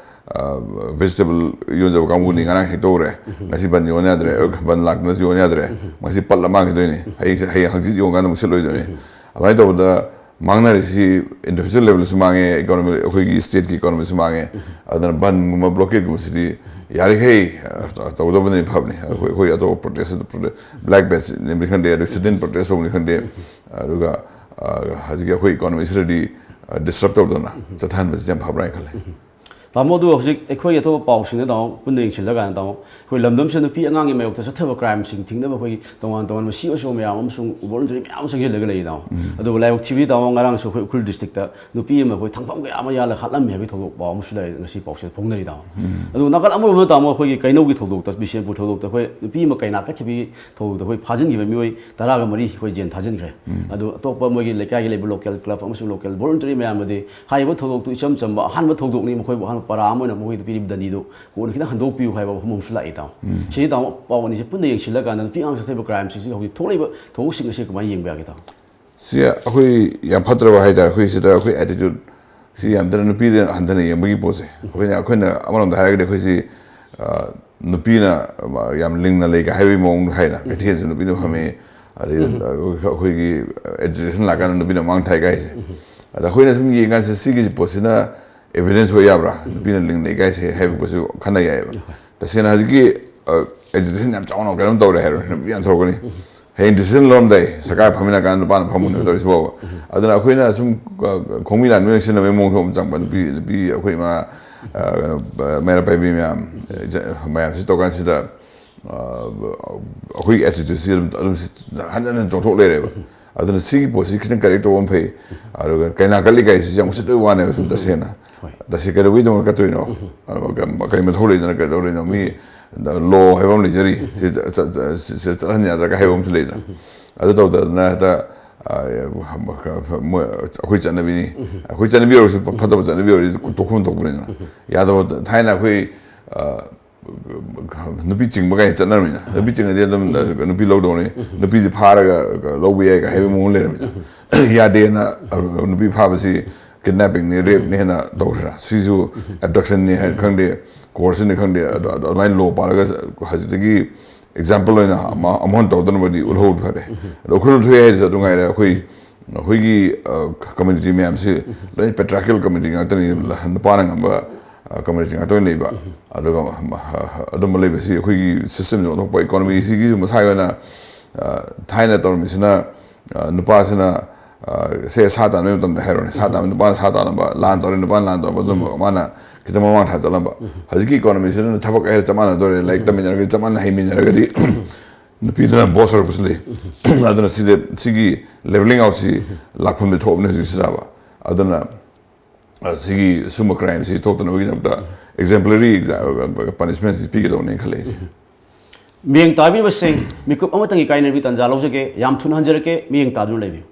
ꯚꯦꯖꯤꯇꯦꯕꯜ ꯌꯣꯟꯖꯕ ꯀꯥꯡꯕꯨꯅꯤ, ꯉꯔꯥꯡ ꯍꯦꯛꯇꯧꯔꯦ, ꯉꯁꯤ ꯕꯟ ꯌꯣꯟ ꯌꯥꯗ꯭ꯔꯦ, ꯕꯟ ꯂꯥꯛꯇꯅꯁꯨ ꯌꯣꯟ ꯌꯥꯗ꯭ꯔꯦ, ꯉꯁꯤ ꯄꯠꯂ ꯃꯥꯡꯈꯤꯗꯣꯏꯅꯤ, ꯍꯌꯦꯡꯁꯦ, ꯍꯌꯦꯡ ꯍꯪꯆꯤꯠ ꯌꯣꯟꯀꯥꯟꯗ ꯑꯃꯨꯛ ꯁꯤꯠꯂꯣꯏꯗꯣꯏꯅꯤ꯫ ꯑꯗꯨꯃꯥꯏꯅ ꯇꯧꯕꯗ ꯃꯥꯡꯅꯔꯤꯁꯤ ꯏꯟꯗꯤꯕꯤꯖꯨꯋꯦꯜ ꯂꯦꯕꯦꯜꯗꯁꯨ ꯃꯥꯡꯉꯦ, ꯏꯀꯣꯅꯣꯃꯤ, ꯑꯩꯈꯣꯏꯒꯤ ꯁ꯭ꯇꯦꯠꯀꯤ ꯏꯀꯣꯅꯣꯃꯤꯁꯨ ꯃꯥꯡꯉꯦ꯫ ꯑꯗꯨꯅ ꯕꯟꯒꯨꯝꯕ ꯕ꯭ꯂꯣꯀꯦꯠꯀꯨꯝꯕꯁꯤꯗꯤ ꯌꯥꯔꯤꯈꯩ ꯇꯧꯗꯕꯅꯗꯤ ꯐꯕꯅꯤ꯫ ꯑꯩꯈꯣꯏ ꯑꯩꯈꯣꯏ ꯑꯇꯣꯞꯄ ꯄ꯭ꯔꯣꯇꯦꯁ, ꯕ꯭ꯂꯦꯛ ꯕꯦꯠꯁꯅꯤ ꯈꯪꯗꯦ, ꯑꯗꯩ ꯁꯤꯠ ꯏꯟ ꯄ꯭ꯔꯣꯇꯦꯁ ꯇꯧꯕꯅꯤ ꯈꯪꯗꯦ, ꯑꯗꯨꯒ ꯍꯧꯖꯤꯛꯀꯤ ꯑꯩꯈꯣꯏ ꯏꯀꯣꯅꯣꯃꯤꯁꯤꯗꯗꯤ ꯗꯤꯁꯇꯔꯕ ꯇꯧꯗꯅ ꯆꯠꯊꯍꯟꯕꯁꯤ ꯌꯥꯝ ꯐꯕ꯭ꯔꯥ ꯍꯥꯏꯅ ꯈꯜꯂꯤ꯫ ꯇꯥꯃꯣ, ꯑꯗꯨ ꯍꯧꯖꯤꯛ ꯑꯩꯈꯣꯏꯒꯤ ꯑꯇꯣꯞꯄ ꯄꯥꯎꯁꯤꯡꯗ, ꯇꯥꯃꯣ, ꯄꯨꯟꯅ ꯌꯦꯡꯁꯤꯜꯂꯀꯥꯟꯗ, ꯇꯥꯃꯣ, ꯑꯩꯈꯣꯏ ꯂꯝꯗꯝꯁꯤꯗ ꯅꯨꯄꯤ ꯑꯉꯥꯡꯒꯤ ꯃꯥꯌꯣꯛꯇ ꯆꯠꯊꯕ ꯀ꯭ꯔꯥꯏꯝꯁꯤꯡ ꯊꯤꯡꯅꯕ ꯑꯩꯈꯣꯏꯒꯤ ꯇꯣꯉꯥꯟ ꯇꯣꯉꯥꯟꯕ ꯁꯤ ꯑꯣ ꯁꯤ ꯑꯣ ꯃꯌꯥꯝ ꯑꯃꯁꯨꯡ ꯚꯣꯂꯨꯟꯇꯔꯤ ꯃꯌꯥꯝ ꯑꯃ ꯆꯪꯁꯤꯜꯂꯒ ꯂꯩ, ꯇꯥꯃꯣ꯫ ꯑꯗꯨꯕꯨ ꯂꯥꯏꯕꯛ ꯊꯤꯕꯗꯤ, ꯇꯥꯃꯣ, ꯉꯔꯥꯡꯁꯨ ꯑꯩꯈꯣꯏ ꯎꯈ꯭ꯔꯨꯜ ꯗꯤꯁꯇ꯭ꯔꯤꯛꯇ ꯅꯨꯄꯤ ꯑꯃ ꯑꯩꯈꯣꯏ ꯊꯥꯡꯐꯝ ꯀꯌꯥ ꯑꯃ ꯌꯥꯜꯂꯒ ꯍꯥꯠꯂꯝꯃꯤ ꯍꯥꯏꯕꯒꯤ ꯊꯧꯗꯣꯛ ꯄꯥꯎ ꯑꯃꯁꯨ ꯂꯩ, ꯉꯁꯤ ꯄꯥꯎꯁꯤꯗ ꯐꯣꯡꯅꯔꯤ, ꯇꯥꯃꯣ꯫ ꯑꯗꯨ ꯅꯥꯀꯜ ꯑꯃꯔꯣꯝꯗ, ꯇꯥꯃꯣ, ꯑꯩꯈꯣꯏꯒꯤ ꯀꯩꯅꯧꯒꯤ ꯊꯧꯗꯣꯛꯇ, ꯕꯤꯁꯦꯝꯄꯨꯔ ꯊꯧꯗꯣꯛꯇ ꯑꯩꯈꯣꯏ ꯅꯨꯄꯤ ꯑꯃ ꯀꯩꯅꯥ ꯀꯠꯈꯤꯕꯒꯤ ꯊꯧꯗꯣꯛꯇ ꯑꯩꯈꯣꯏ ꯐꯥꯖꯤꯟꯈꯤꯕ ꯃꯤꯑꯣꯏ ꯇꯔꯥꯒ ꯃꯔꯤ ꯑꯩꯈꯣꯏ ꯖꯦꯟ ꯊꯥꯖꯤꯟꯈ꯭ꯔꯦ꯫ ꯑꯗꯨ ꯑꯇꯣꯞꯄ ꯃꯣꯏꯒꯤ ꯂꯩꯀꯥꯏꯒꯤ ꯂꯩꯕ ꯂꯣꯀꯦꯜ ꯀ꯭ꯂꯕ ꯑꯃꯁꯨꯡ ꯂꯣꯀꯦꯜ ꯚꯣꯂꯨꯟꯇꯔꯤ ꯃꯌꯥꯝꯅꯗꯤ ꯍꯥꯏꯔꯤꯕ ꯊꯧꯗꯣꯛꯇꯨ ꯏꯆꯝ ꯆꯝꯕ ꯑꯍꯥꯟꯕ ꯊꯧꯗꯣꯛꯅꯤ, ꯃꯈꯣꯏꯕꯨ ꯑꯍꯥꯟꯕ ꯄꯔꯥ ꯑꯃ ꯑꯣꯏꯅ ꯃꯈꯣꯏꯗ ꯄꯤꯔꯤꯕ ꯗꯟꯗꯤꯗꯨ ꯀꯣꯟꯅ ꯈꯤꯇꯪ ꯍꯟꯗꯣꯛꯄꯤꯌꯨ ꯍꯥꯏꯕ ꯋꯥꯐꯝ ꯑꯃꯁꯨ ꯂꯥꯛꯏ, ꯇꯥꯃꯣ꯫ ꯁꯤꯁꯤ, ꯇꯥꯃꯣ, ꯄꯥꯎ ꯑꯅꯤꯁꯤ ꯄꯨꯟꯅ ꯌꯦꯡꯁꯤꯜꯂꯀꯥꯟꯗ ꯅꯨꯄꯤ ꯑꯉꯥꯡ ꯆꯠꯊꯕ ꯀ꯭ꯔꯥꯏꯝꯁꯤꯡꯁꯤ ꯍꯧꯖꯤꯛ ꯊꯣꯛꯂꯛꯏꯕ ꯊꯧꯗꯣꯛꯁꯤꯡ ꯑꯁꯤ ꯀꯃꯥꯏꯅ ꯌꯦꯡꯕ ꯌꯥꯒꯦ, ꯇꯥꯃꯣ? ꯁꯤ ꯑꯩꯈꯣꯏ ꯌꯥꯝ ꯐꯠꯇ꯭ꯔꯕ ꯍꯥꯏꯇꯥꯔꯦ꯫ ꯑꯩꯈꯣꯏ ꯁꯤꯗ ꯑꯩꯈꯣꯏ ꯑꯦꯇꯤꯇ꯭ꯌꯨꯠ ꯁꯤ ꯌꯥꯝ ꯊꯤꯅ ꯅꯨꯄꯤꯗ ꯍꯟꯊꯅ ꯌꯦꯡꯕꯒꯤ ꯄꯣꯠꯁꯦ꯫ ꯑꯩꯈꯣꯏꯅ ꯑꯩꯈꯣꯏꯅ ꯑꯃꯔꯣꯝꯗ ꯍꯥꯏꯔꯒꯗꯤ ꯑꯩꯈꯣꯏꯁꯤ ꯅꯨꯄꯤꯅ ꯌꯥꯝ ꯂꯤꯡꯅ ꯂꯩꯒ ꯍꯥꯏꯕꯒꯤ ꯃꯑꯣꯡꯗ ꯍꯥꯏꯅ, ꯀꯩꯊꯦꯜꯁꯤ ꯅꯨꯄꯤꯅ ꯐꯝꯃꯤ, ꯑꯗꯩ ꯑꯩꯈꯣꯏꯒꯤ ꯑꯦꯖꯤꯇꯦꯁꯟ ꯂꯥꯛꯀꯥꯟꯗ ꯅꯨꯄꯤꯅ ꯃꯥꯡ ꯊꯥꯏ ꯀꯥꯏꯁꯦ꯫ ꯑꯗ ꯑꯩꯈꯣꯏꯅ ꯁꯨꯝ ꯌꯦꯡꯀꯥꯟꯁꯤꯗ ꯁꯤꯒꯤ ꯄꯣꯠꯁꯤꯅ ꯑꯦꯚꯤꯗꯦꯟꯁ ꯑꯣꯏ ꯌꯥꯕ꯭ꯔꯥ, ꯅꯨꯄꯤꯅ ꯂꯤꯡꯅ ꯏꯀꯥꯏꯁꯦ ꯍꯥꯏꯕ ꯄꯣꯠꯁꯤ ꯈꯟꯅ ꯌꯥꯏꯑꯕ꯫ ꯇꯁꯦꯡꯅ ꯍꯧꯖꯤꯛꯀꯤ ꯑꯦꯖꯤꯇꯦꯁꯟ ꯌꯥꯝ ꯆꯥꯎꯅ ꯀꯩꯅꯣꯝ ꯇꯧꯔꯦ ꯍꯥꯏꯔꯣ, ꯅꯨꯄꯤ ꯌꯥꯝ ꯊꯣꯛꯂꯛꯀꯅꯤ꯫ ꯍꯌꯦꯡ ꯗꯤꯁꯤꯖꯟ ꯂꯧꯔꯝꯗꯥꯏ ꯁꯔꯀꯥꯔ ꯐꯝꯃꯤꯟꯅ ꯀꯥꯟꯗ ꯅꯨꯄꯥꯅ ꯐꯝꯃꯨꯅꯦꯕ ꯇꯧꯔꯤꯁꯤ ꯐꯥꯎꯕ꯫ ꯑꯗꯨꯅ ꯑꯩꯈꯣꯏꯅ ꯁꯨꯝ ꯈꯣꯡꯃꯤ ꯂꯥꯟꯃꯤ ꯑꯣꯏꯅ ꯁꯤꯖꯤꯟꯅꯕꯒꯤ ꯃꯑꯣꯡꯗ ꯑꯃꯨꯛ ꯆꯪꯕ, ꯅꯨꯄꯤ ꯅꯨꯄꯤ ꯑꯩꯈꯣꯏ ꯏꯃꯥ, ꯀꯩꯅꯣ, ꯃꯩꯔꯥ ꯄꯥꯏꯕꯤ ꯃꯌꯥꯝ, ꯃꯌꯥꯝꯁꯤ ꯇꯧꯀꯥꯟꯁꯤꯗ ꯑꯩꯈꯣꯏꯒꯤ ꯑꯦꯇꯤꯇ꯭ꯌꯨꯠꯁꯤ ꯑꯗꯨꯝ ꯑꯗꯨꯝ ꯍꯟꯖꯟ ꯍꯟꯖꯟ ꯆꯣꯡꯊꯣꯛ ꯂꯩꯔꯦꯕ꯫ ꯑꯗꯨꯅ ꯁꯤꯒꯤ ꯄꯣꯠꯁꯤ ꯈꯤꯇꯪ ꯀꯔꯦꯛ ꯇꯧꯕ ꯑꯃ ꯐꯩ꯫ ꯑꯗꯨꯒ ꯀꯩꯅꯥ ꯀꯠꯂꯤ ꯀꯥꯏꯁꯤꯁꯨ ꯌꯥꯝ ꯎꯁꯤꯠꯇꯕ ꯋꯥꯅꯦꯕ꯫ ꯁꯨꯝ ꯇꯁꯦꯡꯅ ꯇꯁꯦꯡ ꯀꯩꯗꯧꯕꯒꯤꯗꯃꯛ ꯀꯠꯇꯣꯏꯅꯣ? ꯑꯗꯨꯒ ꯀ- ꯀꯔꯤ ꯃꯊꯧ ꯂꯩꯗꯅ ꯀꯩꯗꯧꯔꯤꯅꯣ? ꯃꯤ ꯂꯣ ꯍꯥꯏꯕ ꯑꯃ ꯂꯩꯖꯔꯤ꯫ ꯁꯤ ꯆ- ꯆ- ꯆ- ꯁꯤ- ꯁꯤ ꯆꯠꯍꯟ ꯌꯥꯗ꯭ꯔꯒ ꯍꯥꯏꯕ ꯑꯃꯁꯨ ꯂꯩꯗꯅ꯫ ꯑꯗꯨ ꯇꯧꯗꯗꯅ ꯍꯦꯛꯇ, ꯑ, ꯃꯣꯏ ꯑꯩꯈꯣꯏ ꯆꯠꯅꯕꯤꯅꯤ, ꯑꯩꯈꯣꯏ ꯆꯠꯅꯕꯤ ꯑꯣꯏꯔꯁꯨ, ꯐ- ꯐꯠꯇꯕ ꯆꯠꯅꯕꯤ ꯑꯣꯏꯔꯗꯤ ꯇꯣꯛꯐꯝ ꯊꯣꯛꯄꯅꯤꯅ꯫ ꯌꯥꯗꯕ꯫ ꯊꯥꯏꯅ ꯑꯩꯈꯣꯏ, ꯑ, ꯅꯨꯄꯤ ꯆꯤꯡꯕ ꯀꯥꯏꯅ ꯆꯠꯅꯔꯝꯃꯤꯅ꯫ ꯅꯨꯄꯤ ꯆꯤꯡꯉꯗꯤ ꯑꯗꯨꯝ ꯅꯨꯄꯤ ꯂꯧꯗꯧꯅꯤ, ꯅꯨꯄꯤꯁꯦ ꯐꯥꯔꯒ ꯂꯧꯕ ꯌꯥꯏ ꯀꯥꯏ ꯍꯥꯏꯕꯒꯤ ꯃꯑꯣꯡ ꯂꯩꯔꯝꯃꯤꯅ꯫ ꯌꯥꯗꯦꯅ ꯅꯨꯄꯤ ꯐꯥꯕꯁꯤ kidnappingꯅꯤ, rapeꯅꯤ ꯍꯥꯏꯅ ꯇꯧꯈ꯭ꯔꯦ꯫ ꯁꯤꯁꯨ abductionꯅꯤ ꯍꯥꯏꯅ ꯈꯪꯗꯦ, coercionꯅꯤ ꯈꯪꯗꯦ, ꯑꯗꯣ ꯑꯗꯣ ꯑꯗꯨꯃꯥꯏꯅ ꯂꯣ ꯄꯥꯜꯂꯒ ꯍꯧꯖꯤꯛꯇꯒꯤ example ꯑꯣꯏꯅ ꯑꯃ ꯑꯃꯨꯛ ꯍꯟꯅ ꯇꯧꯗꯅꯕꯗꯤ ꯎꯠꯍꯧꯕ ꯐꯔꯦ꯫ ꯑꯗꯣ ꯎꯈ꯭ꯔꯨꯜ ꯊꯣꯛꯑꯦ ꯍꯥꯏꯁꯤꯁꯨ ꯑꯗꯨ ꯉꯥꯏꯔꯦ꯫ ꯑꯩꯈꯣꯏ ꯑꯩꯈꯣꯏꯒꯤ, ꯑ, community ꯃꯌꯥꯝꯁꯤ ꯂꯣꯏꯅ patriarchal community ꯉꯥꯛꯇꯅꯤ꯫ ꯅꯨꯄꯥꯅ ꯉꯝꯕ, ꯑ, community ꯉꯥꯛꯇ ꯑꯣꯏꯅ ꯂꯩꯕ꯫ ꯑꯗꯨꯒ, ꯑ, ꯑꯗꯨꯝꯕ ꯂꯩꯕꯁꯤ ꯑꯩꯈꯣꯏꯒꯤ systemꯁꯤ ꯑꯣꯟꯊꯣꯛꯄ, economyꯁꯤꯒꯤꯁꯨ ꯃꯁꯥꯒꯤ ꯑꯣꯏꯅ, ꯑ, ꯊꯥꯏꯅ ꯇꯧꯔꯝꯃꯤꯁꯤꯅ, ꯑ, ꯅꯨꯄꯥꯁꯤꯅ, ꯑ, ꯁꯦ ꯁꯥ ꯇꯥꯟꯕꯒꯤ ꯃꯇꯝꯗ ꯍꯥꯏꯔꯣꯅꯦ, ꯁꯥ ꯇꯥꯟꯕ, ꯅꯨꯄꯥꯅ ꯁꯥ ꯇꯥꯟꯅꯕ, ꯂꯥꯟ ꯇꯧꯔꯦ, ꯅꯨꯄꯥꯅ ꯂꯥꯟ ꯇꯧꯔꯕ, ꯑꯗꯨꯝꯕ ꯃꯥꯅ ꯈꯤꯇꯪ ꯃꯃꯥꯡ ꯊꯥ ꯆꯠꯂꯝꯕ꯫ ꯍꯧꯖꯤꯛꯀꯤ economyꯁꯤꯗꯅ ꯊꯕꯛ ꯍꯥꯏꯔ ꯆꯞ ꯃꯥꯟꯅꯗꯣꯔꯦ꯫ ꯂꯥꯏꯔꯤꯛ ꯇꯝꯃꯤꯟꯅꯔꯒꯗꯤ, ꯆꯞ ꯃꯥꯟꯅ ꯍꯩꯃꯤꯟꯅꯔꯒꯗꯤ ꯅꯨꯄꯤꯗꯨꯅ boss ꯑꯣꯏꯔꯛꯄꯁꯨ ꯂꯩ꯫ ꯑꯗꯨꯅ ꯁꯤꯗ, ꯁꯤꯒꯤ leveling outꯁꯤ ꯂꯥꯛꯐꯝꯗꯤ ꯊꯣꯛꯑꯕꯅꯤ ꯍꯧꯖꯤꯛꯁꯤ ꯆꯥꯕ꯫ ꯑꯗꯨꯅ, ꯑ, ꯁꯤꯒꯤ ꯁꯨꯝꯕ crimeꯁꯤ ꯊꯣꯛꯇꯅꯕꯒꯤꯗꯃꯛꯇ exemplary exa-, punishmentꯁꯤ ꯄꯤꯒꯗꯧꯅꯦꯅ ꯈꯜꯂꯦ ꯑꯩꯗꯤ꯫ ꯃꯤꯠꯌꯦꯡ ꯇꯥꯕꯤꯕꯁꯤꯡ, ꯃꯤꯀꯨꯞ ꯑꯃꯇꯪꯒꯤ ꯀꯥꯏꯅꯕꯒꯤ ꯇꯥꯟꯖꯥ ꯂꯧꯖꯒꯦ꯫ ꯌꯥꯝ ꯊꯨꯅ ꯍꯟꯖꯔꯛꯀꯦ, ꯃꯤꯠꯌꯦꯡ ꯇꯥꯗꯨꯅ ꯂꯩꯕꯤꯌꯨ꯫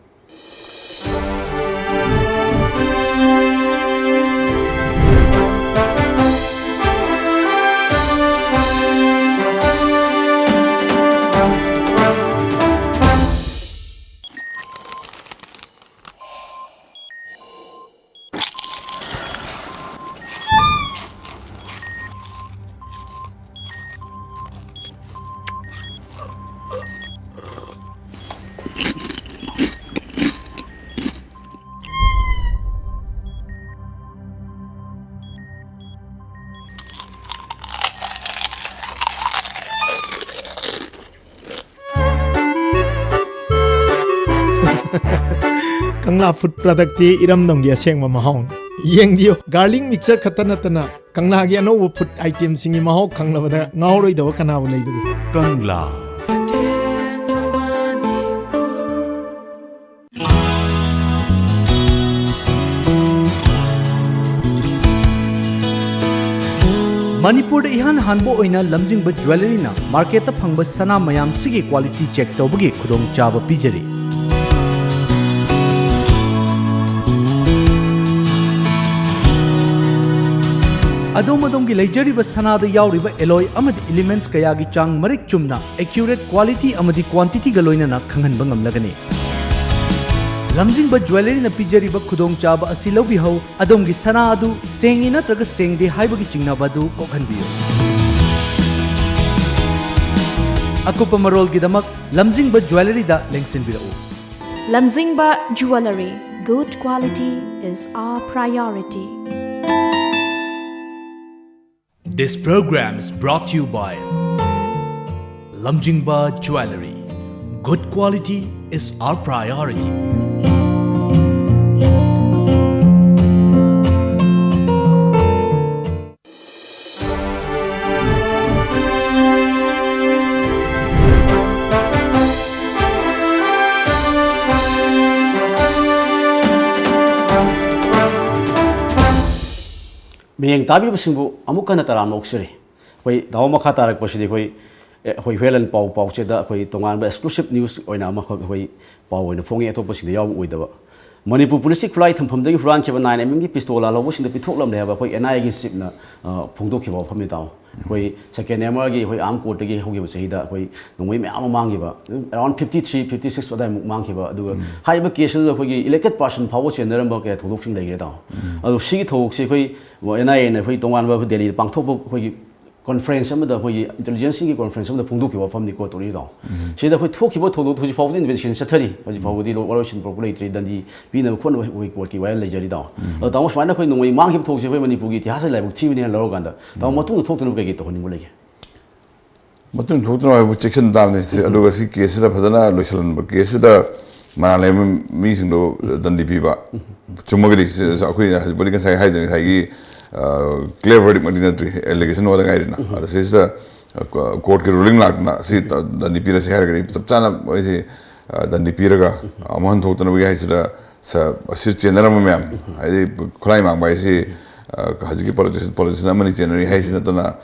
ꯀꯪꯂꯥ food productꯇꯤ ꯏꯔꯝꯗꯝꯒꯤ ꯑꯁꯦꯡꯕ ꯃꯍꯥꯎꯅꯤ꯫ ꯌꯦꯡꯕꯤꯌꯨ, garlic mixture ꯈꯛꯇ ꯅꯠꯇꯅ ꯀꯪꯂꯥꯒꯤ ꯑꯅꯧꯕ food itemꯁꯤꯡꯒꯤ ꯃꯍꯥꯎ ꯈꯪꯂꯕꯗ ꯉꯥꯎꯔꯣꯏꯗꯕ ꯀꯅꯥꯕꯨ ꯂꯩꯕꯒꯦ? ꯀꯪꯂꯥ꯫ ꯃꯅꯤꯄꯨꯔꯗ ꯏꯍꯥꯟ ꯍꯥꯟꯕ ꯑꯣꯏꯅ ꯂꯝꯖꯤꯡꯕ ꯖ꯭ꯋꯦꯂꯔꯤꯅ ꯃꯥꯔꯀꯦꯠꯇ ꯐꯪꯕ ꯁꯅꯥ ꯃꯌꯥꯝꯁꯤꯒꯤ ꯀ꯭ꯋꯥꯂꯤꯇꯤ ꯆꯦꯛ ꯇꯧꯕꯒꯤ ꯈꯨꯗꯣꯡꯆꯥꯕ ꯄꯤꯖꯔꯤ꯫ ꯑꯗꯣꯝ ꯑꯗꯣꯝꯒꯤ ꯂꯩꯖꯔꯤꯕ ꯁꯅꯥꯗ ꯌꯥꯎꯔꯤꯕ ꯑꯦꯂꯣꯏ ꯑꯃꯗꯤ ꯏꯂꯤꯃꯦꯟꯠꯁ ꯀꯌꯥꯒꯤ ꯆꯥꯡ ꯃꯔꯤꯛ ꯆꯨꯝꯅ, ꯑꯦꯀ꯭ꯌꯨꯔꯦꯠ ꯀ꯭ꯋꯥꯂꯤꯇꯤ ꯑꯃꯗꯤ ꯀ꯭ꯋꯥꯟꯇꯤꯇꯤꯒ ꯂꯣꯏꯅꯅ ꯈꯪꯍꯟꯕ ꯉꯝꯂꯒꯅꯤ꯫ ꯂꯝꯖꯤꯡꯕ ꯖ꯭ꯋꯦꯂꯔꯤꯅ ꯄꯤꯖꯔꯤꯕ ꯈꯨꯗꯣꯡꯆꯥꯕ ꯑꯁꯤ ꯂꯧꯕꯤꯍꯧ꯫ ꯑꯗꯣꯝꯒꯤ ꯁꯅꯥ ꯑꯗꯨ ꯁꯦꯡꯉꯤ ꯅꯠꯇ꯭ꯔꯒ ꯁꯦꯡꯗꯦ ꯍꯥꯏꯕꯒꯤ ꯆꯤꯡꯅꯕ ꯑꯗꯨ ꯀꯣꯛꯍꯟꯕꯤꯌꯨ꯫ ꯑꯀꯨꯞꯄ ꯃꯔꯣꯜꯒꯤꯗꯃꯛ ꯂꯝꯖꯤꯡꯕ ꯖ꯭ꯋꯦꯂꯔꯤꯗ ꯂꯦꯡꯁꯤꯟꯕꯤꯔꯛꯎ꯫ Lamjingba Jewellery. Good quality is our priority. This program is brought to you by Lamjingba Jewellery. Good quality is our priority. ꯃꯤꯠꯌꯦꯡ ꯇꯥꯕꯤꯕꯁꯤꯡꯕꯨ ꯑꯃꯨꯛ ꯍꯟꯅ ꯇꯔꯥꯝꯅ ꯑꯣꯛꯆꯔꯤ꯫ ꯑꯩꯈꯣꯏ ꯗꯥꯑꯣ ꯃꯈꯥ ꯇꯥꯔꯛꯄꯁꯤꯗꯤ ꯑꯩꯈꯣꯏ, ꯑꯦ, ꯑꯩꯈꯣꯏ ꯍꯨꯏꯌꯦꯟꯂꯣꯟ ꯄꯥꯎ ꯄꯥꯎꯆꯦꯗ ꯑꯩꯈꯣꯏ ꯇꯣꯉꯥꯟꯕ exclusive news ꯑꯣꯏꯅ ꯑꯃꯈꯛ ꯑꯩꯈꯣꯏ ꯄꯥꯎ ꯑꯣꯏꯅ ꯐꯣꯡꯉꯤ, ꯑꯇꯣꯞꯄꯁꯤꯡꯗ ꯌꯥꯎꯕ ꯑꯣꯏꯗꯕ꯫ ꯃꯅꯤꯄꯨꯔ ꯄꯨꯂꯤꯁꯀꯤ ꯈꯨꯠꯂꯥꯏ ꯊꯝꯐꯝꯗꯒꯤ ꯍꯨꯔꯥꯟꯈꯤꯕ nine M M ꯒꯤ pistol ꯂꯥꯜꯍꯧꯕꯁꯤꯡꯗ ꯄꯤꯊꯣꯛꯂꯝꯂꯦ ꯍꯥꯏꯕ ꯑꯩꯈꯣꯏ N I A ꯒꯤ chief ꯅ, ꯑ, ꯐꯣꯡꯗꯣꯛꯈꯤꯕ ꯋꯥꯐꯝꯅꯤ ꯇꯥꯃꯣ꯫ ꯑꯩꯈꯣꯏ second M R ꯒꯤ ꯑꯩꯈꯣꯏ armed court ꯇꯒꯤ ꯍꯧꯈꯤꯕ ꯆꯍꯤꯗ ꯑꯩꯈꯣꯏ ꯅꯣꯡꯃꯩ ꯃꯌꯥꯝ ꯑꯃ ꯃꯥꯡꯈꯤꯕ, around fifty three, fifty six ꯑꯗꯥꯏꯃꯨꯛ ꯃꯥꯡꯈꯤꯕ, ꯑꯗꯨꯒ ꯎꯝ꯫ ꯍꯥꯏꯔꯤꯕ case ꯑꯗꯨꯗ ꯑꯩꯈꯣꯏꯒꯤ elected person ꯐꯥꯎꯕ ꯆꯦꯟꯅꯔꯝꯕ ꯀꯌꯥ ꯊꯧꯗꯣꯛꯁꯤꯡ ꯂꯩꯈ꯭ꯔꯦ ꯇꯥꯃꯣ꯫ ꯎꯝ꯫ ꯑꯗꯣ ꯁꯤꯒꯤ ꯊꯧꯗꯣꯛꯁꯦ ꯑꯩꯈꯣꯏ N I A ꯅ ꯑꯩꯈꯣꯏ ꯇꯣꯉꯥꯟꯕ ꯑꯩꯈꯣꯏ ꯗꯦꯜꯂꯤꯗ ꯄꯥꯡꯊꯣꯛꯄ ꯑꯩꯈꯣꯏꯒꯤ conference ꯑꯃꯗ, ꯑꯩꯈꯣꯏꯒꯤ intelligence ꯁꯤꯡꯒꯤ conference ꯑꯃꯗ ꯐꯣꯡꯗꯣꯛꯈꯤꯕ ꯋꯥꯐꯝꯅꯤꯀꯣ ꯇꯧꯔꯤꯗꯣ꯫ ꯎꯝ꯫ ꯁꯤꯗ ꯑꯩꯈꯣꯏ ꯊꯣꯛꯈꯤꯕ ꯊꯧꯗꯣꯛ ꯍꯧꯖꯤꯛ ꯐꯥꯎꯕꯗꯤ investigation ꯆꯠꯊꯔꯤ, ꯍꯧꯖꯤꯛ ꯐꯥꯎꯕꯗꯤ ꯂꯣ-, ꯋꯥꯔꯣꯏꯁꯤꯟ ꯄꯨꯔꯛꯄ ꯂꯩꯇ꯭ꯔꯤ, ꯗꯟꯗꯤ ꯄꯤꯅꯕ ꯈꯣꯠꯅꯕ ꯑꯩꯈꯣꯏ court ꯀꯤ ꯋꯥꯌꯦꯜ ꯂꯩꯖꯔꯤ ꯇꯥꯃꯣ꯫ ꯎꯝ꯫ ꯑꯗꯣ ꯇꯥꯃꯣ, ꯁꯨꯃꯥꯏꯅ ꯑꯩꯈꯣꯏ ꯅꯣꯡꯃꯩ ꯃꯥꯡꯈꯤꯕ ꯊꯧꯗꯣꯛꯁꯦ ꯑꯩꯈꯣꯏ ꯃꯅꯤꯄꯨꯔꯒꯤ ꯏꯇꯤꯍꯥꯁꯇ ꯂꯥꯏꯕꯛ ꯊꯤꯕꯅꯦꯅ ꯂꯧꯔꯀꯥꯟꯗ, ꯇꯥꯃꯣ, ꯎꯝ꯫ ꯃꯇꯨꯡꯗ ꯊꯣꯛꯇꯅꯕ ꯀꯩꯀꯩ ꯇꯧꯍꯟꯅꯤꯡꯕ ꯂꯩꯒꯦ? ꯃꯇꯨꯡ ꯊꯣꯛꯇꯅꯕ ꯍꯥꯏꯕꯨ ꯆꯦꯛꯁꯤꯟ ꯇꯥꯕꯅꯤ꯫ ꯁꯤ, ꯎꯝ꯫ ꯑꯗꯨꯒ ꯁꯤ case ꯁꯤꯗ ꯐꯖꯅ ꯂꯣꯏꯁꯤꯜꯍꯟꯕ, case ꯁꯤꯗ ꯃꯔꯥꯜ ꯂꯩꯕ ꯃꯤꯁꯤꯡꯗꯣ ꯗꯟꯗꯤ ꯄꯤꯕ, ꯎꯝ꯫ ꯆꯨꯝꯃꯒꯗꯤ ꯁꯤ ꯑꯩꯈꯣꯏꯅ ꯍꯧꯖꯤꯛꯄꯨꯗꯤ ꯉꯁꯥꯏ ꯍꯥꯏꯗꯣꯏꯅꯤ, ꯉꯁꯥꯏꯒꯤ, ꯑ, clear verdict ꯃꯛꯇꯤ ꯅꯠꯇ꯭ꯔꯤ, allegation ꯋꯥꯗ ꯉꯥꯏꯔꯤꯅ꯫ ꯎꯝ꯫ ꯑꯗꯣ ꯁꯤꯁꯤꯗ, ꯑ, court ꯀꯤ ruling ꯂꯥꯛꯇꯅ ꯁꯤ ꯎꯝ꯫ ꯗꯟꯗꯤ ꯄꯤꯔꯁꯤ ꯍꯥꯏꯔꯒꯗꯤ ꯆꯞ ꯆꯥꯅ ꯃꯣꯏꯁꯤ, ꯑ, ꯗꯟꯗꯤ ꯄꯤꯔꯒ ꯎꯝ꯫ ꯑꯃꯨꯛ ꯍꯟ ꯊꯣꯛꯇꯅꯕꯒꯤ ꯍꯥꯏꯁꯤꯗ ꯁ-, ꯑꯁꯤ ꯆꯦꯟꯅꯔꯝꯕ ꯃꯌꯥꯝ, ꯎꯝ꯫ ꯍꯥꯏꯗꯤ ꯈꯨꯠꯂꯥꯏ ꯃꯥꯡꯕ ꯍꯥꯏꯁꯤ ꯍꯧꯖꯤꯛꯀꯤ ꯄꯣꯂꯤꯇꯤꯁꯤꯌꯥꯟ ꯄꯣꯂꯤꯇꯤꯁꯤꯌꯥꯟ ꯑꯃꯅꯤ ꯆꯦꯟꯅꯔꯤ ꯍꯥꯏꯁꯤ ꯅꯠꯇꯅ,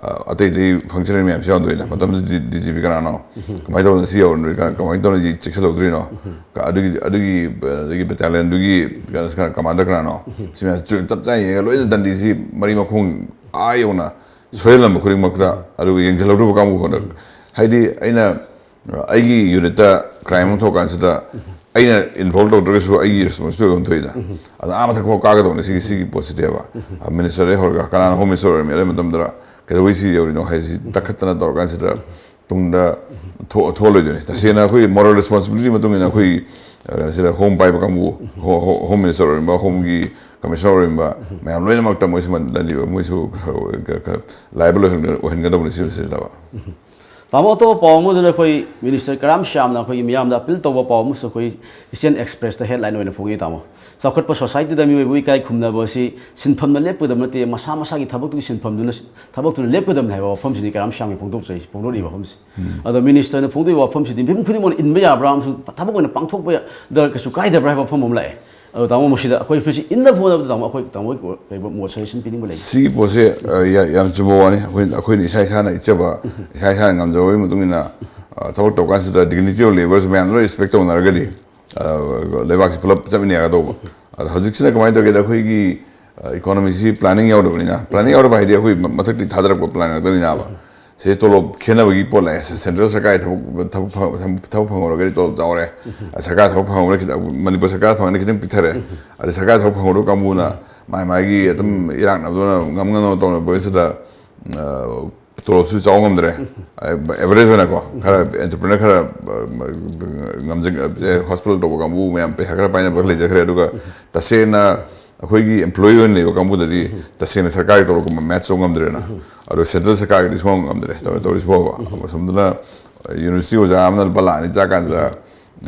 ꯑ, ꯑꯇꯩ ꯑꯇꯩ ꯐꯪꯁꯟꯅꯔꯤ ꯃꯌꯥꯝꯁꯨ ꯌꯥꯎꯗꯣꯏꯅꯦ꯫ ꯃꯇꯝꯗꯨꯗ ꯗꯤ ꯖꯤ ꯄꯤ ꯀꯅꯥꯅꯣ? ꯀꯃꯥꯏꯅ ꯇꯧꯗꯅ ꯁꯤ ꯌꯧꯔꯝꯗꯣꯏ? ꯀꯃꯥꯏꯅ ꯇꯧꯗꯅ ꯁꯤ ꯆꯦꯛꯁꯤꯜꯍꯧꯗ꯭ꯔꯤꯅꯣ? ꯑꯗꯨꯒꯤ ꯑꯗꯨꯒꯤ ꯑꯗꯒꯤ ꯕꯦꯇꯥꯂꯤꯌꯟꯗꯨꯒꯤ ꯀꯃꯥꯟꯗꯔ ꯀꯅꯥꯅꯣ? ꯁꯤ ꯃꯌꯥꯝꯁꯤ ꯆꯞ ꯆꯥꯅ ꯌꯦꯡꯉꯒ ꯂꯣꯏꯅ ꯗꯟꯗꯤꯁꯤ ꯃꯔꯤ ꯃꯈꯣꯡ ꯑꯥ ꯌꯧꯅ ꯁꯣꯏꯍꯜꯂꯝꯕ ꯈꯨꯗꯤꯡꯃꯛꯇ, ꯑꯗꯨꯒ ꯌꯦꯡꯁꯤꯜꯍꯧꯗꯕ ꯀꯥꯡꯕꯨ ꯈꯛꯇ, ꯍꯥꯏꯗꯤ ꯑꯩꯅ ꯑꯩꯒꯤ ꯌꯨꯅꯤꯠꯇ ꯀ꯭ꯔꯥꯏꯝ ꯑꯃ ꯊꯣꯛꯑꯀꯥꯟꯁꯤꯗ ꯑꯩꯅ ꯏꯟꯚꯣꯜꯕ ꯇꯧꯗ꯭ꯔꯒꯁꯨ ꯑꯩꯒꯤ ꯔꯦꯁꯄꯣꯟꯁꯤꯕꯤꯂꯤꯇꯤ ꯑꯃ ꯊꯣꯛꯏꯗ꯫ ꯑꯗꯣ ꯑꯥ ꯃꯊꯛ ꯐꯥꯎ ꯀꯥꯒꯗꯧꯕꯅꯤ ꯁꯤꯒꯤ ꯁꯤꯒꯤ ꯄꯣꯠꯁꯤꯗꯤꯕ꯫ ꯃꯤꯅꯤꯁꯇꯔꯗꯩ ꯍꯧꯔꯒ ꯀꯅꯥꯅ ꯍꯣꯝ ꯃꯤꯅꯤꯁꯇꯔ ꯑꯣꯏꯔꯝꯃꯤ ꯑꯗꯨ ꯃꯇꯝꯗ ꯀꯩꯗꯧꯕꯩ ꯁꯤ ꯌꯧꯔꯤꯅꯣ ꯍꯥꯏꯁꯤ ꯇꯛꯈꯠꯇꯅ ꯇꯧꯔꯀꯥꯟꯁꯤꯗ ꯇꯨꯡꯗ ꯊꯣꯛ- ꯊꯣꯛꯍꯜꯂꯣꯏꯗꯣꯏꯅꯤ꯫ ꯇꯁꯦꯡꯅ ꯑꯩꯈꯣꯏ ꯃꯣꯔꯦꯜ ꯔꯦꯁꯄꯣꯟꯁꯤꯕꯤꯂꯤꯇꯤ ꯃꯇꯨꯡ ꯏꯟꯅ ꯑꯩꯈꯣꯏ, ꯑ, ꯁꯤꯗ ꯍꯣꯝ ꯄꯥꯏꯕ ꯀꯥꯡꯕꯨ, ꯍꯣ- ꯍꯣ- ꯍꯣꯝ ꯃꯤꯅꯤꯁꯇꯔ ꯑꯣꯏꯔꯝꯕ, ꯍꯣꯝꯒꯤ ꯀꯃꯤꯁꯅꯔ ꯑꯣꯏꯔꯝꯕ ꯃꯌꯥꯝ ꯂꯣꯏꯅꯃꯛꯇ ꯃꯣꯏꯁꯨ ꯃ- ꯂꯜꯂꯤꯕ, ꯃꯣꯏꯁꯨ ꯂꯥꯏꯕꯜ ꯑꯣꯏꯍꯟꯒ- ꯑꯣꯏꯍꯟꯒꯗꯧꯕꯅꯤ ꯁꯤ ꯁꯤꯖꯤꯟꯅꯕ꯫ ꯇꯥꯃꯣ, ꯑꯇꯣꯞꯄ ꯄꯥꯎ ꯑꯃꯗꯨꯅ ꯑꯩꯈꯣꯏ ꯃꯤꯅꯤꯁꯇꯔ ꯀꯔꯥꯝ ꯁ꯭ꯌꯥꯝꯅ ꯑꯩꯈꯣꯏꯒꯤ ꯃꯤꯌꯥꯝꯗ ꯑꯄꯤꯜ ꯇꯧꯕ ꯄꯥꯎ ꯑꯃꯁꯨ ꯑꯩꯈꯣꯏ ꯏꯁꯇꯦꯟ ꯑꯦꯛꯁꯄ꯭ꯔꯦꯁꯇ ꯍꯦꯗꯂꯥꯏꯟ ꯑꯣꯏꯅ ꯐꯣꯡꯉꯤ, ꯇꯥꯃꯣ꯫ ꯆꯥꯎꯈꯠꯄ ꯁꯣꯁꯥꯏꯇꯤꯗ ꯃꯤꯑꯣꯏꯕꯕꯨ ꯏꯀꯥꯏ ꯈꯨꯝꯅꯕ ꯑꯁꯤ ꯁꯤꯟꯐꯝꯅ ꯂꯦꯞꯀꯗꯕ ꯅꯠꯇꯦ, ꯃꯁꯥ ꯃꯁꯥꯒꯤ ꯊꯕꯛꯇꯨꯒꯤ ꯁꯤꯟꯐꯝꯗꯨꯅ ꯊꯕꯛꯇꯨꯅ ꯂꯦꯞꯀꯗꯕꯅꯤ ꯍꯥꯏꯕ ꯋꯥꯐꯝꯁꯤꯅꯤ ꯀꯔꯥꯝ ꯁ꯭ꯌꯥꯝꯒꯤ ꯐꯣꯡꯗꯣꯛꯆꯔꯤꯁꯤ, ꯐꯣꯡꯗꯣꯔꯛꯏꯕ ꯋꯥꯐꯝꯁꯤ꯫ ꯑꯗꯣ ꯃꯤꯅꯤꯁꯇꯔꯅ ꯐꯣꯡꯗꯣꯛꯏꯕ ꯋꯥꯐꯝꯁꯤꯗꯤ ꯃꯤꯄꯨꯝ ꯈꯨꯗꯤꯡꯃꯛꯅ ꯏꯟꯕ ꯌꯥꯕ꯭ꯔꯥ ꯑꯃꯁꯨꯡ ꯊꯕꯛ ꯑꯣꯏꯅ ꯄꯥꯡꯊꯣꯛꯄꯗ ꯀꯩꯁꯨ ꯀꯥꯏꯗꯕ꯭ꯔꯥ ꯍꯥꯏꯕ ꯋꯥꯐꯝ ꯑꯃ ꯂꯥꯛꯑꯦ꯫ ꯑꯗꯣ ꯇꯥꯃꯣ, ꯃꯁꯤꯗ ꯑꯩꯈꯣꯏ ꯃꯁꯤ ꯏꯟꯅꯕ ꯍꯣꯠꯅꯕꯗ, ꯇꯥꯃꯣ, ꯑꯩꯈꯣꯏ ꯇꯥꯃꯣ ꯀꯩ ꯃꯣꯠ ꯁꯖꯦꯁꯟ ꯄꯤꯅꯤꯡꯕ ꯂꯩ? ꯁꯤꯒꯤ ꯄꯣꯠꯁꯦ, ꯑ, ꯌꯥ- ꯌꯥꯝ ꯆꯨꯝꯕ ꯋꯥꯅꯤ꯫ ꯑꯩꯈꯣꯏ ꯑꯩꯈꯣꯏꯅ ꯏꯁꯥ ꯏꯁꯥꯅ ꯏꯠꯆꯕ, ꯏꯁꯥ ꯏꯁꯥꯅ ꯉꯝꯖꯕꯒꯤ ꯃꯇꯨꯡ ꯏꯟꯅ, ꯑ, ꯊꯕꯛ ꯇꯧꯀꯥꯟꯁꯤꯗ dignity of labour ꯁꯨ ꯃꯌꯥꯝ ꯂꯣꯏ ꯔꯦꯁꯄꯦꯛ ꯇꯧꯅꯔꯒꯗꯤ, ꯑ, ꯂꯩꯕꯥꯛꯁꯤ ꯄꯨꯂꯞ ꯆꯠꯃꯤꯟꯅ ꯌꯥꯒꯗꯧꯕ꯫ ꯑꯗꯣ ꯍꯧꯖꯤꯛꯁꯤꯅ ꯀꯃꯥꯏꯅ ꯇꯧꯒꯦꯗ, ꯑꯩꯈꯣꯏꯒꯤ, ꯑ, ꯏꯀꯣꯅꯣꯃꯤꯁꯤ ꯄ꯭ꯂꯥꯅꯤꯡ ꯌꯥꯎꯗꯕꯅꯤꯅ, ꯄ꯭ꯂꯥꯅꯤꯡ ꯌꯥꯎꯗꯕ ꯍꯥꯏꯗꯤ ꯑꯩꯈꯣꯏ ꯃ- ꯃꯊꯛꯇꯒꯤ ꯊꯥꯗꯔꯛꯄ ꯄ꯭ꯂꯥꯟ ꯉꯥꯛꯇꯅꯤꯅꯕ꯫ ꯁꯤ ꯇꯣꯂꯣꯞ ꯈꯦꯠꯅꯕꯒꯤ ꯄꯣꯠ ꯂꯥꯛꯑꯦ꯫ ꯁꯦ- ꯁꯦꯟꯇ꯭ꯔꯦꯜ ꯁꯔꯀꯥꯔꯒꯤ ꯊꯕꯛ ꯊꯕꯛ ꯐꯪ- ꯊꯕꯛ ꯐꯪꯍꯧꯔꯒꯗꯤ ꯇꯣꯂꯣꯞ ꯆꯥꯎꯔꯦ꯫ ꯁꯔꯀꯥꯔ ꯊꯕꯛ ꯐꯪꯍꯧꯔꯒ ꯈꯤꯇꯪ, ꯃꯅꯤꯄꯨꯔ ꯁꯔꯀꯥꯔ ꯐꯪꯉꯗꯤ ꯈꯤꯇꯪ ꯄꯤꯛꯊꯔꯦ꯫ ꯑꯗꯩ ꯁꯔꯀꯥꯔ ꯊꯕꯛ ꯐꯪꯍꯧꯗꯕ ꯀꯥꯡꯕꯨꯅ ꯃꯥꯏ ꯃꯥꯒꯤ ꯑꯗꯨꯝ ꯏꯔꯥꯛꯅꯕꯗꯨꯅ ꯉꯝ ꯉꯝꯅꯕ ꯇꯧꯅꯕꯁꯤꯗ, ꯑ, ꯇꯣꯂꯣꯞꯁꯨ ꯆꯥꯎ ꯉꯝꯗ꯭ꯔꯦ꯫ ꯑꯦꯚꯔꯦꯖ ꯑꯣꯏꯅꯀꯣ, ꯈꯔ ꯑꯦꯟꯇꯔꯄ꯭ꯔꯤꯅꯔ ꯈꯔ, ꯑ, ꯉꯝꯖ- ꯍꯣꯁꯄꯤꯇꯥꯜ ꯇꯧꯕ ꯀꯥꯡꯕꯨ ꯃꯌꯥꯝ ꯄꯩꯁꯥ ꯈꯔ ꯄꯥꯏꯅꯕ ꯈꯔ ꯂꯩꯖꯈ꯭ꯔꯦ꯫ ꯑꯗꯨꯒ ꯇꯁꯦꯡꯅ ꯑꯩꯈꯣꯏꯒꯤ ꯑꯦꯝꯄ꯭ꯂꯣꯌꯤ ꯑꯣꯏꯅ ꯂꯩꯕ ꯀꯥꯡꯕꯨꯗꯗꯤ ꯇꯁꯦꯡꯅ ꯁꯔꯀꯥꯔꯒꯤ ꯇꯣꯂꯣꯞꯀꯨꯝꯕ ꯃꯦꯠꯆ ꯇꯧ ꯉꯝꯗ꯭ꯔꯦꯅ꯫ ꯑꯗꯣ ꯁꯦꯟꯇ꯭ꯔꯦꯜ ꯁꯔꯀꯥꯔꯒꯤꯗꯤ ꯁꯨꯡꯉꯝ ꯉꯝꯗ꯭ꯔꯦ꯫ ꯇꯧꯔꯤ- ꯇꯧꯔꯤꯁꯤ ꯐꯥꯎꯕ ꯑꯁꯣꯝꯗꯅ ꯌꯨꯅꯤꯚꯔꯁꯤꯇꯤ ꯑꯣꯖꯥ ꯑꯃꯅ ꯂꯨꯄꯥ ꯂꯥꯛ ꯑꯅꯤ ꯆꯥ ꯀꯥꯟꯁꯤꯗ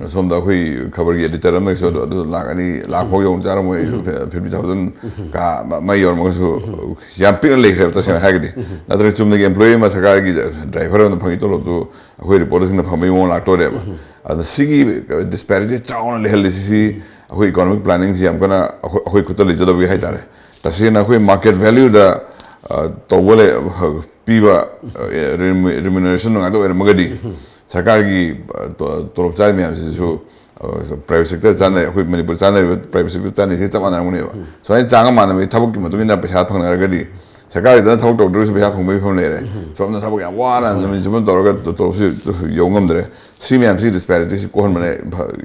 ꯁꯣꯝꯗ ꯑꯩꯈꯣꯏ ꯈꯕꯔꯒꯤ ꯑꯦꯗꯤꯇꯔ ꯑꯃꯒꯤꯁꯨ ꯑꯗꯨ ꯑꯗꯨ ꯂꯥꯛ ꯑꯅꯤ, ꯂꯥꯛ ꯐꯥꯎ ꯌꯧꯅ ꯆꯥꯔꯝꯃꯣꯏ꯫ ꯐꯤꯐꯇꯤ ꯊꯥꯎꯖꯟ ꯀꯥ ꯃ- ꯃꯩ ꯌꯧꯔꯝꯃꯒꯁꯨ ꯌꯥꯝ ꯄꯤꯛꯅ ꯂꯩꯈ꯭ꯔꯦꯕ ꯇꯁꯦꯡꯅ ꯍꯥꯏꯔꯒꯗꯤ꯫ ꯅꯠꯇ꯭ꯔꯒ ꯆꯨꯝꯅꯒꯤ ꯑꯦꯝꯄ꯭ꯂꯣꯌꯤ ꯑꯃ ꯁꯔꯀꯥꯔꯒꯤ ꯗ꯭ꯔꯥꯏꯚꯔ ꯑꯃꯅ ꯐꯪꯉꯤ ꯇꯣꯂꯣꯞꯇꯨ ꯑꯩꯈꯣꯏ ꯔꯤꯄꯣꯔꯇꯔꯁꯤꯡꯅ ꯐꯪꯕꯒꯤ ꯃꯑꯣꯡ ꯂꯥꯛꯇꯣꯔꯦꯕ꯫ ꯑꯗ ꯁꯤꯒꯤ ꯗꯤꯁꯄꯦꯔꯤꯇꯤ ꯆꯥꯎꯅ ꯂꯩꯍꯜꯂꯤꯁꯤ ꯁꯤ ꯑꯩꯈꯣꯏ ꯏꯀꯣꯅꯣꯃꯤꯛ ꯄ꯭ꯂꯥꯅꯤꯡꯁꯤ ꯌꯥꯝ ꯀꯟꯅ ꯑꯩꯈꯣꯏ ꯑꯩꯈꯣꯏ ꯈꯨꯠꯇ ꯂꯩꯖꯗꯕꯒꯤ ꯍꯥꯏꯇꯥꯔꯦ꯫ ꯇꯁꯦꯡꯅ ꯑꯩꯈꯣꯏ market value ꯗ ꯇꯧꯕ ꯂꯩ, ꯄꯤꯕ remuneration ꯉꯥꯛꯇ ꯑꯣꯏꯔꯝꯃꯒꯗꯤ ꯁꯔꯀꯥꯔꯒꯤ ꯇꯣꯂꯣꯞ ꯆꯥꯔꯤ ꯃꯌꯥꯝꯁꯤꯁꯨ private sector ꯆꯥꯅꯔꯤ, ꯑꯩꯈꯣꯏ ꯃꯅꯤꯄꯨꯔ ꯆꯥꯅꯔꯤꯕ private sector ꯆꯥꯅꯔꯤꯁꯤꯒ ꯆꯞ ꯃꯥꯟꯅꯔꯝꯒꯅꯦꯕ꯫ ꯁꯨꯃꯥꯏꯅ ꯆꯥꯡ ꯑꯃ ꯃꯥꯟꯅꯕꯒꯤ ꯊꯕꯛꯀꯤ ꯃꯇꯨꯡ ꯏꯟꯅ ꯄꯩꯁꯥ ꯐꯪꯅꯔꯒꯗꯤ ꯁꯔꯀꯥꯔꯒꯤꯗꯅ ꯊꯕꯛ ꯇꯧꯗ꯭ꯔꯒꯁꯨ ꯄꯩꯁꯥ ꯐꯪꯕꯒꯤ ꯐꯤꯕꯝ ꯂꯩꯔꯦ꯫ ꯁꯣꯝꯗ ꯊꯕꯛ ꯌꯥꯝ ꯋꯥꯅ ꯅꯨꯃꯤꯠ ꯆꯨꯞꯄ ꯇꯧꯔꯒ ꯇꯣꯂꯣꯞꯁꯤ ꯌꯧ ꯉꯝꯗ꯭ꯔꯦ꯫ ꯁꯤ ꯃꯌꯥꯝꯁꯤ disparity ꯁꯤ ꯀꯣꯛꯍꯟꯕꯅ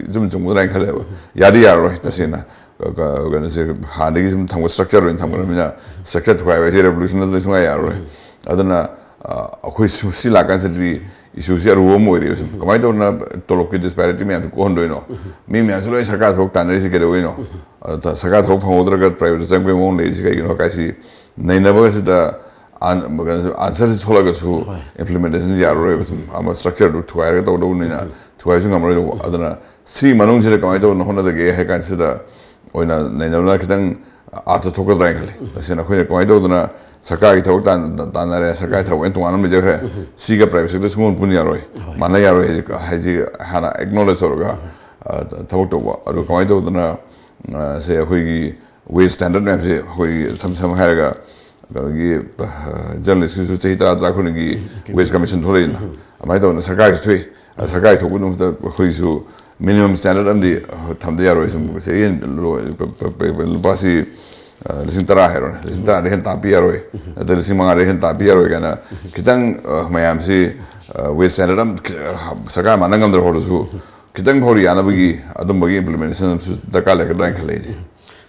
ꯏꯆꯨꯝ ꯆꯨꯝꯒꯗ꯭ꯔꯥ ꯍꯥꯏꯅ ꯈꯜꯂꯦꯕ꯫ ꯌꯥꯗꯤ ꯌꯥꯔꯔꯣꯏ ꯇꯁꯦꯡꯅ꯫ ꯀꯩꯅꯣꯁꯦ ꯍꯥꯟꯅꯗꯒꯤ ꯁꯨꯝ ꯊꯝꯕ structure ꯑꯣꯏꯅ ꯊꯝꯈ꯭ꯔꯕꯅꯤꯅ, structure ꯊꯨꯒꯥꯏꯕ ꯍꯥꯏꯁꯦ revolution ꯅꯠꯇ꯭ꯔꯗꯤ ꯁꯨꯡꯌꯥ ꯌꯥꯔꯔꯣꯏ꯫ ꯑꯗꯨꯅ ꯑꯩꯈꯣꯏ ꯁꯤ ꯂꯥꯛꯀꯥꯟꯁꯤꯗꯤ issue ꯁꯤ ꯑꯔꯨꯕ ꯑꯃ ꯑꯣꯏꯔꯦꯕ꯫ ꯁꯨꯝ ꯀꯃꯥꯏꯅ ꯇꯧꯗꯅ ꯇꯣꯂꯣꯞꯀꯤ disparity ꯃꯌꯥꯝꯁꯤ ꯀꯣꯛꯍꯟꯗꯣꯏꯅꯣ? ꯃꯤ ꯃꯌꯥꯝꯁꯤ ꯂꯣꯏ ꯁꯔꯀꯥꯔ ꯊꯕꯛ ꯇꯥꯟꯅꯔꯤꯁꯤ ꯀꯩꯗꯧꯕꯩꯅꯣ? ꯁꯔꯀꯥꯔ ꯊꯕꯛ ꯐꯪꯍꯧꯗ꯭ꯔꯒ private ꯆꯪꯕꯒꯤ ꯃꯑꯣꯡ ꯂꯩꯔꯤꯁꯤ ꯀꯩꯒꯤꯅꯣ ꯍꯥꯏꯁꯤ ꯅꯩꯅꯕꯁꯤꯗ answer ꯁꯤ ꯊꯣꯛꯂꯒꯁꯨ implementation ꯁꯤ ꯌꯥꯔꯔꯣꯏꯕ꯫ ꯁꯨꯝ ꯑꯃ structure ꯗꯨ ꯊꯨꯒꯥꯏꯔꯒ ꯇꯧꯗꯧꯕꯅꯤꯅ ꯊꯨꯒꯥꯏꯁꯨ ꯉꯝꯃꯔꯣꯏꯗꯧꯕ꯫ ꯑꯗꯨꯅ ꯁꯤ ꯃꯅꯨꯡꯁꯤꯗ ꯀꯃꯥꯏꯅ ꯇꯧꯗꯅ ꯍꯣꯠꯅꯗꯒꯦ ꯍꯥꯏ ꯀꯥꯟꯁꯤꯗ ꯑꯣꯏꯅ ꯅꯩꯅꯕꯅ ꯈꯤꯇꯪ ꯑꯥꯔꯊ ꯊꯣꯛꯀꯗ꯭ꯔꯥ ꯍꯥꯏꯅ ꯈꯜꯂꯤ꯫ ꯇꯁꯦꯡꯅ ꯑꯩꯈꯣꯏꯅ ꯀꯃꯥꯏꯅ ꯇꯧꯗꯅ ꯁꯔꯀꯥꯔꯒꯤ ꯊꯕꯛ ꯇꯥꯟꯅꯔꯦ, ꯁꯔꯀꯥꯔꯒꯤ ꯊꯕꯛ ꯑꯩꯅ ꯇꯣꯉꯥꯟꯅ ꯑꯃ ꯂꯩꯖꯈ꯭ꯔꯦ, ꯁꯤꯒ private sector ꯁꯨꯡꯄꯨꯟ ꯄꯨꯟ ꯌꯥꯔꯣꯏ, ꯃꯥꯟꯅ ꯌꯥꯔꯣꯏ ꯍꯥꯏꯁꯦ ꯍꯥꯟꯅ acknowledge ꯇꯧꯔꯒ ꯊꯕꯛ ꯇꯧꯕ꯫ ꯑꯗꯨ ꯀꯃꯥꯏꯅ ꯇꯧꯗꯅ ꯁꯦ ꯑꯩꯈꯣꯏꯒꯤ wage standard ꯃꯌꯥꯝꯁꯦ ꯑꯩꯈꯣꯏꯒꯤ ꯁꯝ ꯁꯝꯅ ꯍꯥꯏꯔꯒ ꯀꯩꯅꯣꯒꯤ journalist ꯀꯤꯁꯨ ꯆꯍꯤ ꯇꯔꯥ ꯇꯔꯥ ꯈꯨꯗꯤꯡꯒꯤ wage commission ꯊꯣꯛꯂꯛꯏꯅ, ꯑꯗꯨꯃꯥꯏꯅ ꯇꯧꯗꯅ ꯁꯔꯀꯥꯔꯒꯤꯁꯨ ꯊꯣꯛꯏ꯫ ꯁꯔꯀꯥꯔꯒꯤ ꯊꯣꯛꯄꯗꯨ ꯃꯊꯛꯇ ꯑꯩꯈꯣꯏꯒꯤꯁꯨ minimum standard ꯑꯃꯗꯤ ꯊꯝꯗ ꯌꯥꯔꯣꯏ꯫ ꯁꯨꯝ ꯆꯍꯤ ꯂꯨꯄꯥꯁꯤ ꯂꯤꯁꯤꯡ ꯇꯔꯥ ꯍꯥꯏꯔꯣꯅꯦ, ꯂꯤꯁꯤꯡ ꯇꯔꯥꯗꯒꯤ ꯍꯦꯟꯅ ꯇꯥꯛꯄꯤ ꯌꯥꯔꯣꯏ, ꯅꯠꯇ꯭ꯔꯒ ꯂꯤꯁꯤꯡ ꯃꯉꯥꯗꯒꯤ ꯍꯦꯟꯅ ꯇꯥꯛꯄꯤ ꯌꯥꯔꯣꯏ ꯀꯥꯏꯅ ꯈꯤꯇꯪ ꯃꯌꯥꯝꯁꯤ wage standard ꯑꯃ ꯁꯔꯀꯥꯔ ꯃꯥꯟꯅ ꯉꯝꯗ꯭ꯔ ꯍꯧꯔꯁꯨ ꯈꯤꯇꯪ ꯐꯥꯎꯗꯤ ꯌꯥꯅꯕꯒꯤ ꯑꯗꯨꯝꯕꯒꯤ implementation ꯑꯃꯁꯨ ꯗꯔꯀꯥꯔ ꯂꯩꯒꯗ꯭ꯔꯥ ꯍꯥꯏꯅ ꯈꯜꯂꯦ ꯑꯩꯗꯤ꯫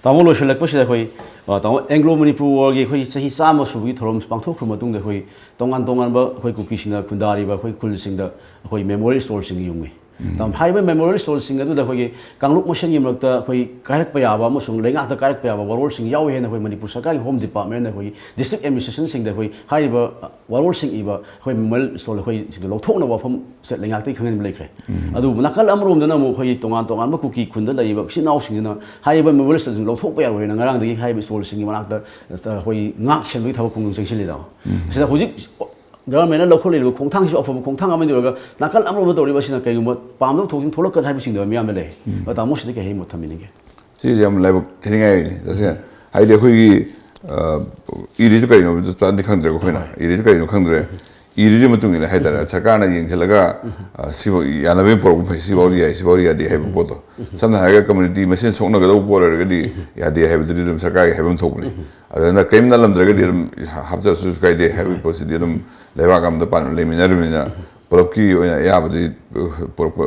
ꯇꯥꯃꯣ, ꯂꯣꯏꯁꯤꯜꯂꯛꯄꯁꯤꯗ ꯑꯩꯈꯣꯏ, ꯑ, ꯇꯥꯃꯣ, Anglo Manipur War ꯒꯤ ꯑꯩꯈꯣꯏ ꯆꯍꯤ ꯆꯥꯝꯃ ꯁꯨꯕꯒꯤ ꯊꯧꯔꯝ ꯄꯥꯡꯊꯣꯛꯈ꯭ꯔ ꯃꯇꯨꯡꯗ ꯑꯩꯈꯣꯏ ꯇꯣꯉꯥꯟ ꯇꯣꯉꯥꯟꯕ ꯑꯩꯈꯣꯏ ꯀꯨꯀꯤꯁꯤꯡꯅ ꯈꯨꯟꯗꯥꯔꯤꯕ ꯑꯩꯈꯣꯏ ꯈꯨꯜꯁꯤꯡꯗ ꯑꯩꯈꯣꯏ memorial stone ꯁꯤꯡ ꯌꯨꯡꯉꯤ꯫ ꯇꯥꯃꯣ, ꯍꯥꯏꯔꯤꯕ memorial stone ꯁꯤꯡ ꯑꯗꯨꯗ ꯑꯩꯈꯣꯏꯒꯤ ꯀꯥꯡꯂꯨꯞ ꯃꯁꯦꯟꯒꯤ ꯃꯔꯛꯇ ꯑꯩꯈꯣꯏ ꯀꯥꯏꯔꯛꯄ ꯌꯥꯕ ꯑꯃꯁꯨꯡ ꯂꯩꯉꯥꯛꯇ ꯀꯥꯏꯔꯛꯄ ꯌꯥꯕ ꯋꯥꯔꯣꯜꯁꯤꯡ ꯌꯥꯎꯏ ꯍꯥꯏꯅ ꯑꯩꯈꯣꯏ ꯃꯅꯤꯄꯨꯔ ꯁꯔꯀꯥꯔꯒꯤ Home Department ꯅ ꯑꯩꯈꯣꯏ district administration ꯁꯤꯡꯗ ꯑꯩꯈꯣꯏ ꯍꯥꯏꯔꯤꯕ, ꯑ, ꯋꯥꯔꯣꯜꯁꯤꯡ ꯏꯕ ꯑꯩꯈꯣꯏ memorial stone ꯑꯩꯈꯣꯏ ꯁꯤꯗ ꯂꯧꯊꯣꯛꯅꯕ ꯋꯥꯐꯝ ꯁꯦ ꯂꯩꯉꯥꯛꯇꯒꯤ ꯈꯪꯍꯟꯕ ꯂꯩꯈ꯭ꯔꯦ꯫ ꯑꯗꯨꯕꯨ ꯅꯥꯀꯜ ꯑꯃꯔꯣꯝꯗꯅ ꯑꯃꯨꯛ ꯑꯩꯈꯣꯏꯒꯤ ꯇꯣꯉꯥꯟ ꯇꯣꯉꯥꯟꯕ ꯀꯨꯀꯤ ꯈꯨꯟꯗ ꯂꯩꯔꯤꯕ ꯏꯆꯤꯟ ꯏꯅꯥꯎꯁꯤꯡꯁꯤꯅ ꯍꯥꯏꯔꯤꯕ memorial stone ꯁꯤꯡ ꯂꯧꯊꯣꯛꯄ ꯌꯥꯔꯣꯏ ꯍꯥꯏꯅ ꯉꯔꯥꯡꯗꯒꯤ ꯍꯥꯏꯔꯤꯕ stone ꯁꯤꯡꯒꯤ ꯃꯅꯥꯛꯇ ꯑꯩꯈꯣꯏ ꯉꯥꯛ ꯁꯦꯟꯕꯒꯤ ꯊꯕꯛ ꯈꯣꯡꯖꯪ ꯆꯪꯁꯤꯜꯂꯤꯗꯣ꯫ ꯁꯤꯗ ꯍꯧꯖꯤꯛ government ꯅ ꯂꯧꯈꯠꯂꯤꯕ ꯈꯣꯡꯊꯥꯡꯁꯤꯁꯨ ꯑꯐꯕ ꯈꯣꯡꯊꯥꯡ ꯑꯃꯗꯤ ꯑꯣꯏꯔꯒ ꯅꯥꯀꯜ ꯑꯃꯔꯣꯝꯗ ꯇꯧꯔꯤꯕ ꯑꯁꯤꯅ ꯀꯩꯒꯨꯝꯕ ꯄꯥꯝꯗꯕ ꯊꯧꯗꯣꯛ ꯊꯣꯛꯂꯛꯀꯗ꯭ꯔꯥ ꯍꯥꯏꯕ ꯆꯤꯡꯅꯕ ꯃꯤꯌꯥꯝꯅ ꯂꯩ꯫ ꯑꯗꯣ ꯇꯥꯃꯣ ꯁꯤꯗ ꯀꯩ ꯍꯥꯏ ꯃꯣꯠ ꯊꯝꯕꯤꯅꯤꯡꯒꯦ? ꯁꯤꯁꯦ ꯌꯥꯝ ꯂꯥꯏꯕꯛ ꯊꯤꯅꯤꯡꯉꯥꯏꯅꯤ꯫ ꯇꯁꯦꯡꯅ ꯍꯥꯏꯗꯤ ꯑꯩꯈꯣꯏꯒꯤ ꯏꯔꯤꯁꯨ ꯀꯔꯤꯅꯣ ꯆꯞ ꯆꯥꯅꯗꯤ ꯈꯪꯗ꯭ꯔꯦꯀꯣ ꯑꯩꯈꯣꯏꯅ꯫ ꯏꯔꯤꯁꯨ ꯀꯔꯤꯅꯣ ꯈꯪꯗ꯭ꯔꯦ꯫ ꯏꯔꯤꯗꯨꯒꯤ ꯃꯇꯨꯡ ꯏꯟꯅ ꯍꯥꯏꯇꯥꯔꯦ, ꯁꯔꯀꯥꯔꯅ ꯌꯦꯡꯁꯤꯜꯂꯒ ꯁꯤꯐꯥꯎ ꯌꯥꯅꯕ ꯄꯨꯔꯛꯄ ꯐꯩ, ꯁꯤꯐꯥꯎꯗꯤ ꯌꯥꯏ, ꯁꯤꯐꯥꯎꯗꯤ ꯌꯥꯗꯦ ꯍꯥꯏꯕ ꯄꯣꯠꯇꯣ꯫ ꯁꯝꯅ ꯍꯥꯏꯔꯒ ꯀꯝꯃ꯭ꯌꯨꯅꯤꯇꯤ ꯃꯁꯦꯟ ꯁꯣꯛꯅꯒꯗꯧꯕ ꯄꯣꯠ ꯑꯣꯏꯔꯒꯗꯤ ꯌꯥꯗꯦ ꯍꯥꯏꯕꯗꯨꯗꯤ ꯑꯗꯨꯝ ꯁꯔꯀꯥꯔꯒꯤ ꯍꯥꯏꯐꯝ ꯊꯣꯛꯄꯅꯤ꯫ ꯑꯗꯨꯅ ꯀꯔꯤꯝ ꯅꯠꯂꯝꯗ꯭ꯔꯒꯗꯤ ꯑꯗꯨꯝ ꯍꯥꯞꯆꯔꯁꯨ ꯀꯥꯏꯗꯦ ꯍꯥꯏꯕꯒꯤ ꯄꯣꯠꯁꯤꯗꯤ ꯑꯗꯨꯝ ꯂꯩꯕꯥꯛ ꯑꯃꯗ ꯄꯥꯟ-, ꯂꯩꯃꯤꯟꯅꯔꯤꯕꯅꯤꯅ ꯄꯨꯂꯞꯀꯤ ꯑꯣꯏꯅ ꯑꯌꯥꯕꯗꯤ ꯄꯨꯔꯛꯄ,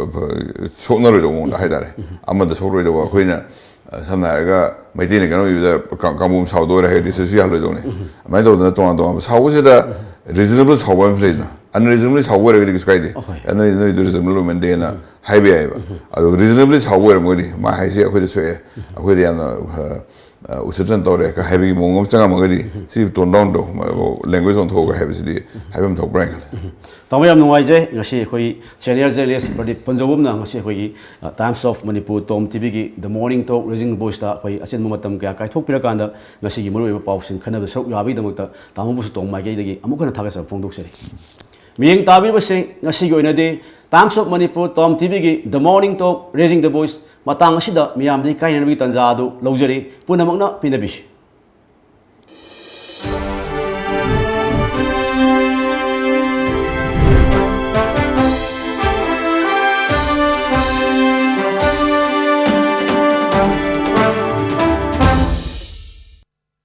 ꯁꯣꯛꯅꯔꯣꯏꯗꯧꯕ ꯃꯑꯣꯡꯗ ꯍꯥꯏꯇꯥꯔꯦ꯫ ꯑꯃꯗ ꯁꯣꯛꯂꯣꯏꯗꯧꯕ ꯑꯩꯈꯣꯏꯅ, ꯁꯝꯅ ꯍꯥꯏꯔꯒ ꯃꯩꯇꯩꯅ ꯀꯩꯅꯣ ꯏꯕꯗ ꯀ-, ꯀꯥꯡꯕꯨ ꯑꯃ ꯁꯥꯎꯗ ꯑꯣꯏꯔꯦ ꯍꯥꯏꯔꯗꯤ ꯁꯤꯁꯨ ꯌꯥꯍꯜꯂꯣꯏꯗꯧꯅꯤ꯫ ꯑꯗꯨꯃꯥꯏꯅ ꯇꯧꯗꯅ ꯇꯣꯉꯥꯟ ꯇꯣꯉꯥꯟꯕ ꯁꯥꯎꯕꯁꯤꯗ reasonable ꯁꯥꯎꯕ ꯑꯃꯁꯨ ꯂꯩꯗꯅ, unreasonably ꯁꯥꯎꯕ ꯑꯣꯏꯔꯒꯗꯤ ꯀꯩꯁꯨ ꯀꯥꯏꯗꯦ꯫ ꯑꯍꯣꯏ꯫ "ꯅꯣꯏ, ꯅꯣꯏꯗꯨ reasonable ꯑꯣꯏꯃꯟꯗꯦꯅ" ꯍꯥꯏꯕ ꯌꯥꯏꯑꯕ꯫ ꯑꯗꯣ reasonably ꯁꯥꯎꯕ ꯑꯣꯏꯔꯝꯃꯒꯗꯤ ꯃꯥ ꯍꯥꯏꯁꯦ ꯑꯩꯈꯣꯏꯗ ꯁꯣꯛꯑꯦ, ꯑꯩꯈꯣꯏꯗ ꯌꯥꯝꯅ, ꯑ, ꯑ, ꯎꯁꯤꯠꯇꯅ ꯇꯧꯔꯦ ꯀ ꯍꯥꯏꯕꯒꯤ ꯃꯑꯣꯡ ꯑꯃ ꯆꯪꯉꯝꯃꯒꯗꯤ ꯁꯤ tone down ꯇꯧ, language ꯑꯣꯟꯊꯣꯛꯑꯒ ꯍꯥꯏꯕꯁꯤꯗꯤ ꯍꯥꯏꯐꯝ ꯊꯣꯛꯄ꯭ꯔꯥ ꯍꯥꯏꯅ ꯈꯜꯂꯤ꯫ ꯇꯥꯃꯣ, ꯌꯥꯝ ꯅꯨꯡꯉꯥꯏꯖꯩ꯫ ꯉꯁꯤ ꯑꯩꯈꯣꯏ senior journalist ꯄ꯭ꯔꯗꯤꯞ ꯄꯟꯖꯧꯕꯝꯅ ꯉꯁꯤ ꯑꯩꯈꯣꯏꯒꯤ, ꯑ, Times of Manipur, Tom ꯇꯤꯚꯤꯒꯤ The Morning Talk, Raising the Voiceꯇ ꯑꯩꯈꯣꯏ ꯑꯆꯤꯟꯕ ꯃꯇꯝ ꯀꯌꯥ ꯀꯥꯏꯊꯣꯛꯄꯤꯔꯀꯥꯟꯗ ꯉꯁꯤꯒꯤ ꯃꯔꯨꯑꯣꯏꯕ ꯄꯥꯎꯁꯤꯡ ꯈꯟꯅꯕꯗ ꯁꯔꯨꯛ ꯌꯥꯕꯒꯤꯗꯃꯛꯇ ꯇꯥꯃꯣꯕꯨꯁꯨ ꯇꯣꯝ ꯃꯥꯏꯀꯩꯗꯒꯤ ꯑꯃꯨꯛ ꯍꯟꯅ ꯊꯥꯒꯠꯆꯕ ꯐꯣꯡꯗꯣꯛꯆꯔꯤ꯫ ꯃꯤꯠꯌꯦꯡ ꯇꯥꯕꯤꯕꯁꯤꯡ, ꯉꯁꯤꯒꯤ ꯑꯣꯏꯅꯗꯤ Times of Manipur, Tom ꯇꯤꯚꯤꯒꯤ The Morning Talk, Raising the Voice ꯃꯇꯥꯡ ꯑꯁꯤꯗ ꯃꯤꯌꯥꯝꯗꯒꯤ ꯀꯥꯏꯅꯅꯕꯒꯤ ꯇꯥꯟꯖꯥ ꯑꯗꯨ ꯂꯧꯖꯔꯤ꯫ ꯄꯨꯝꯅꯃꯛꯅ ꯄꯦꯟꯅꯕꯤꯁꯤ꯫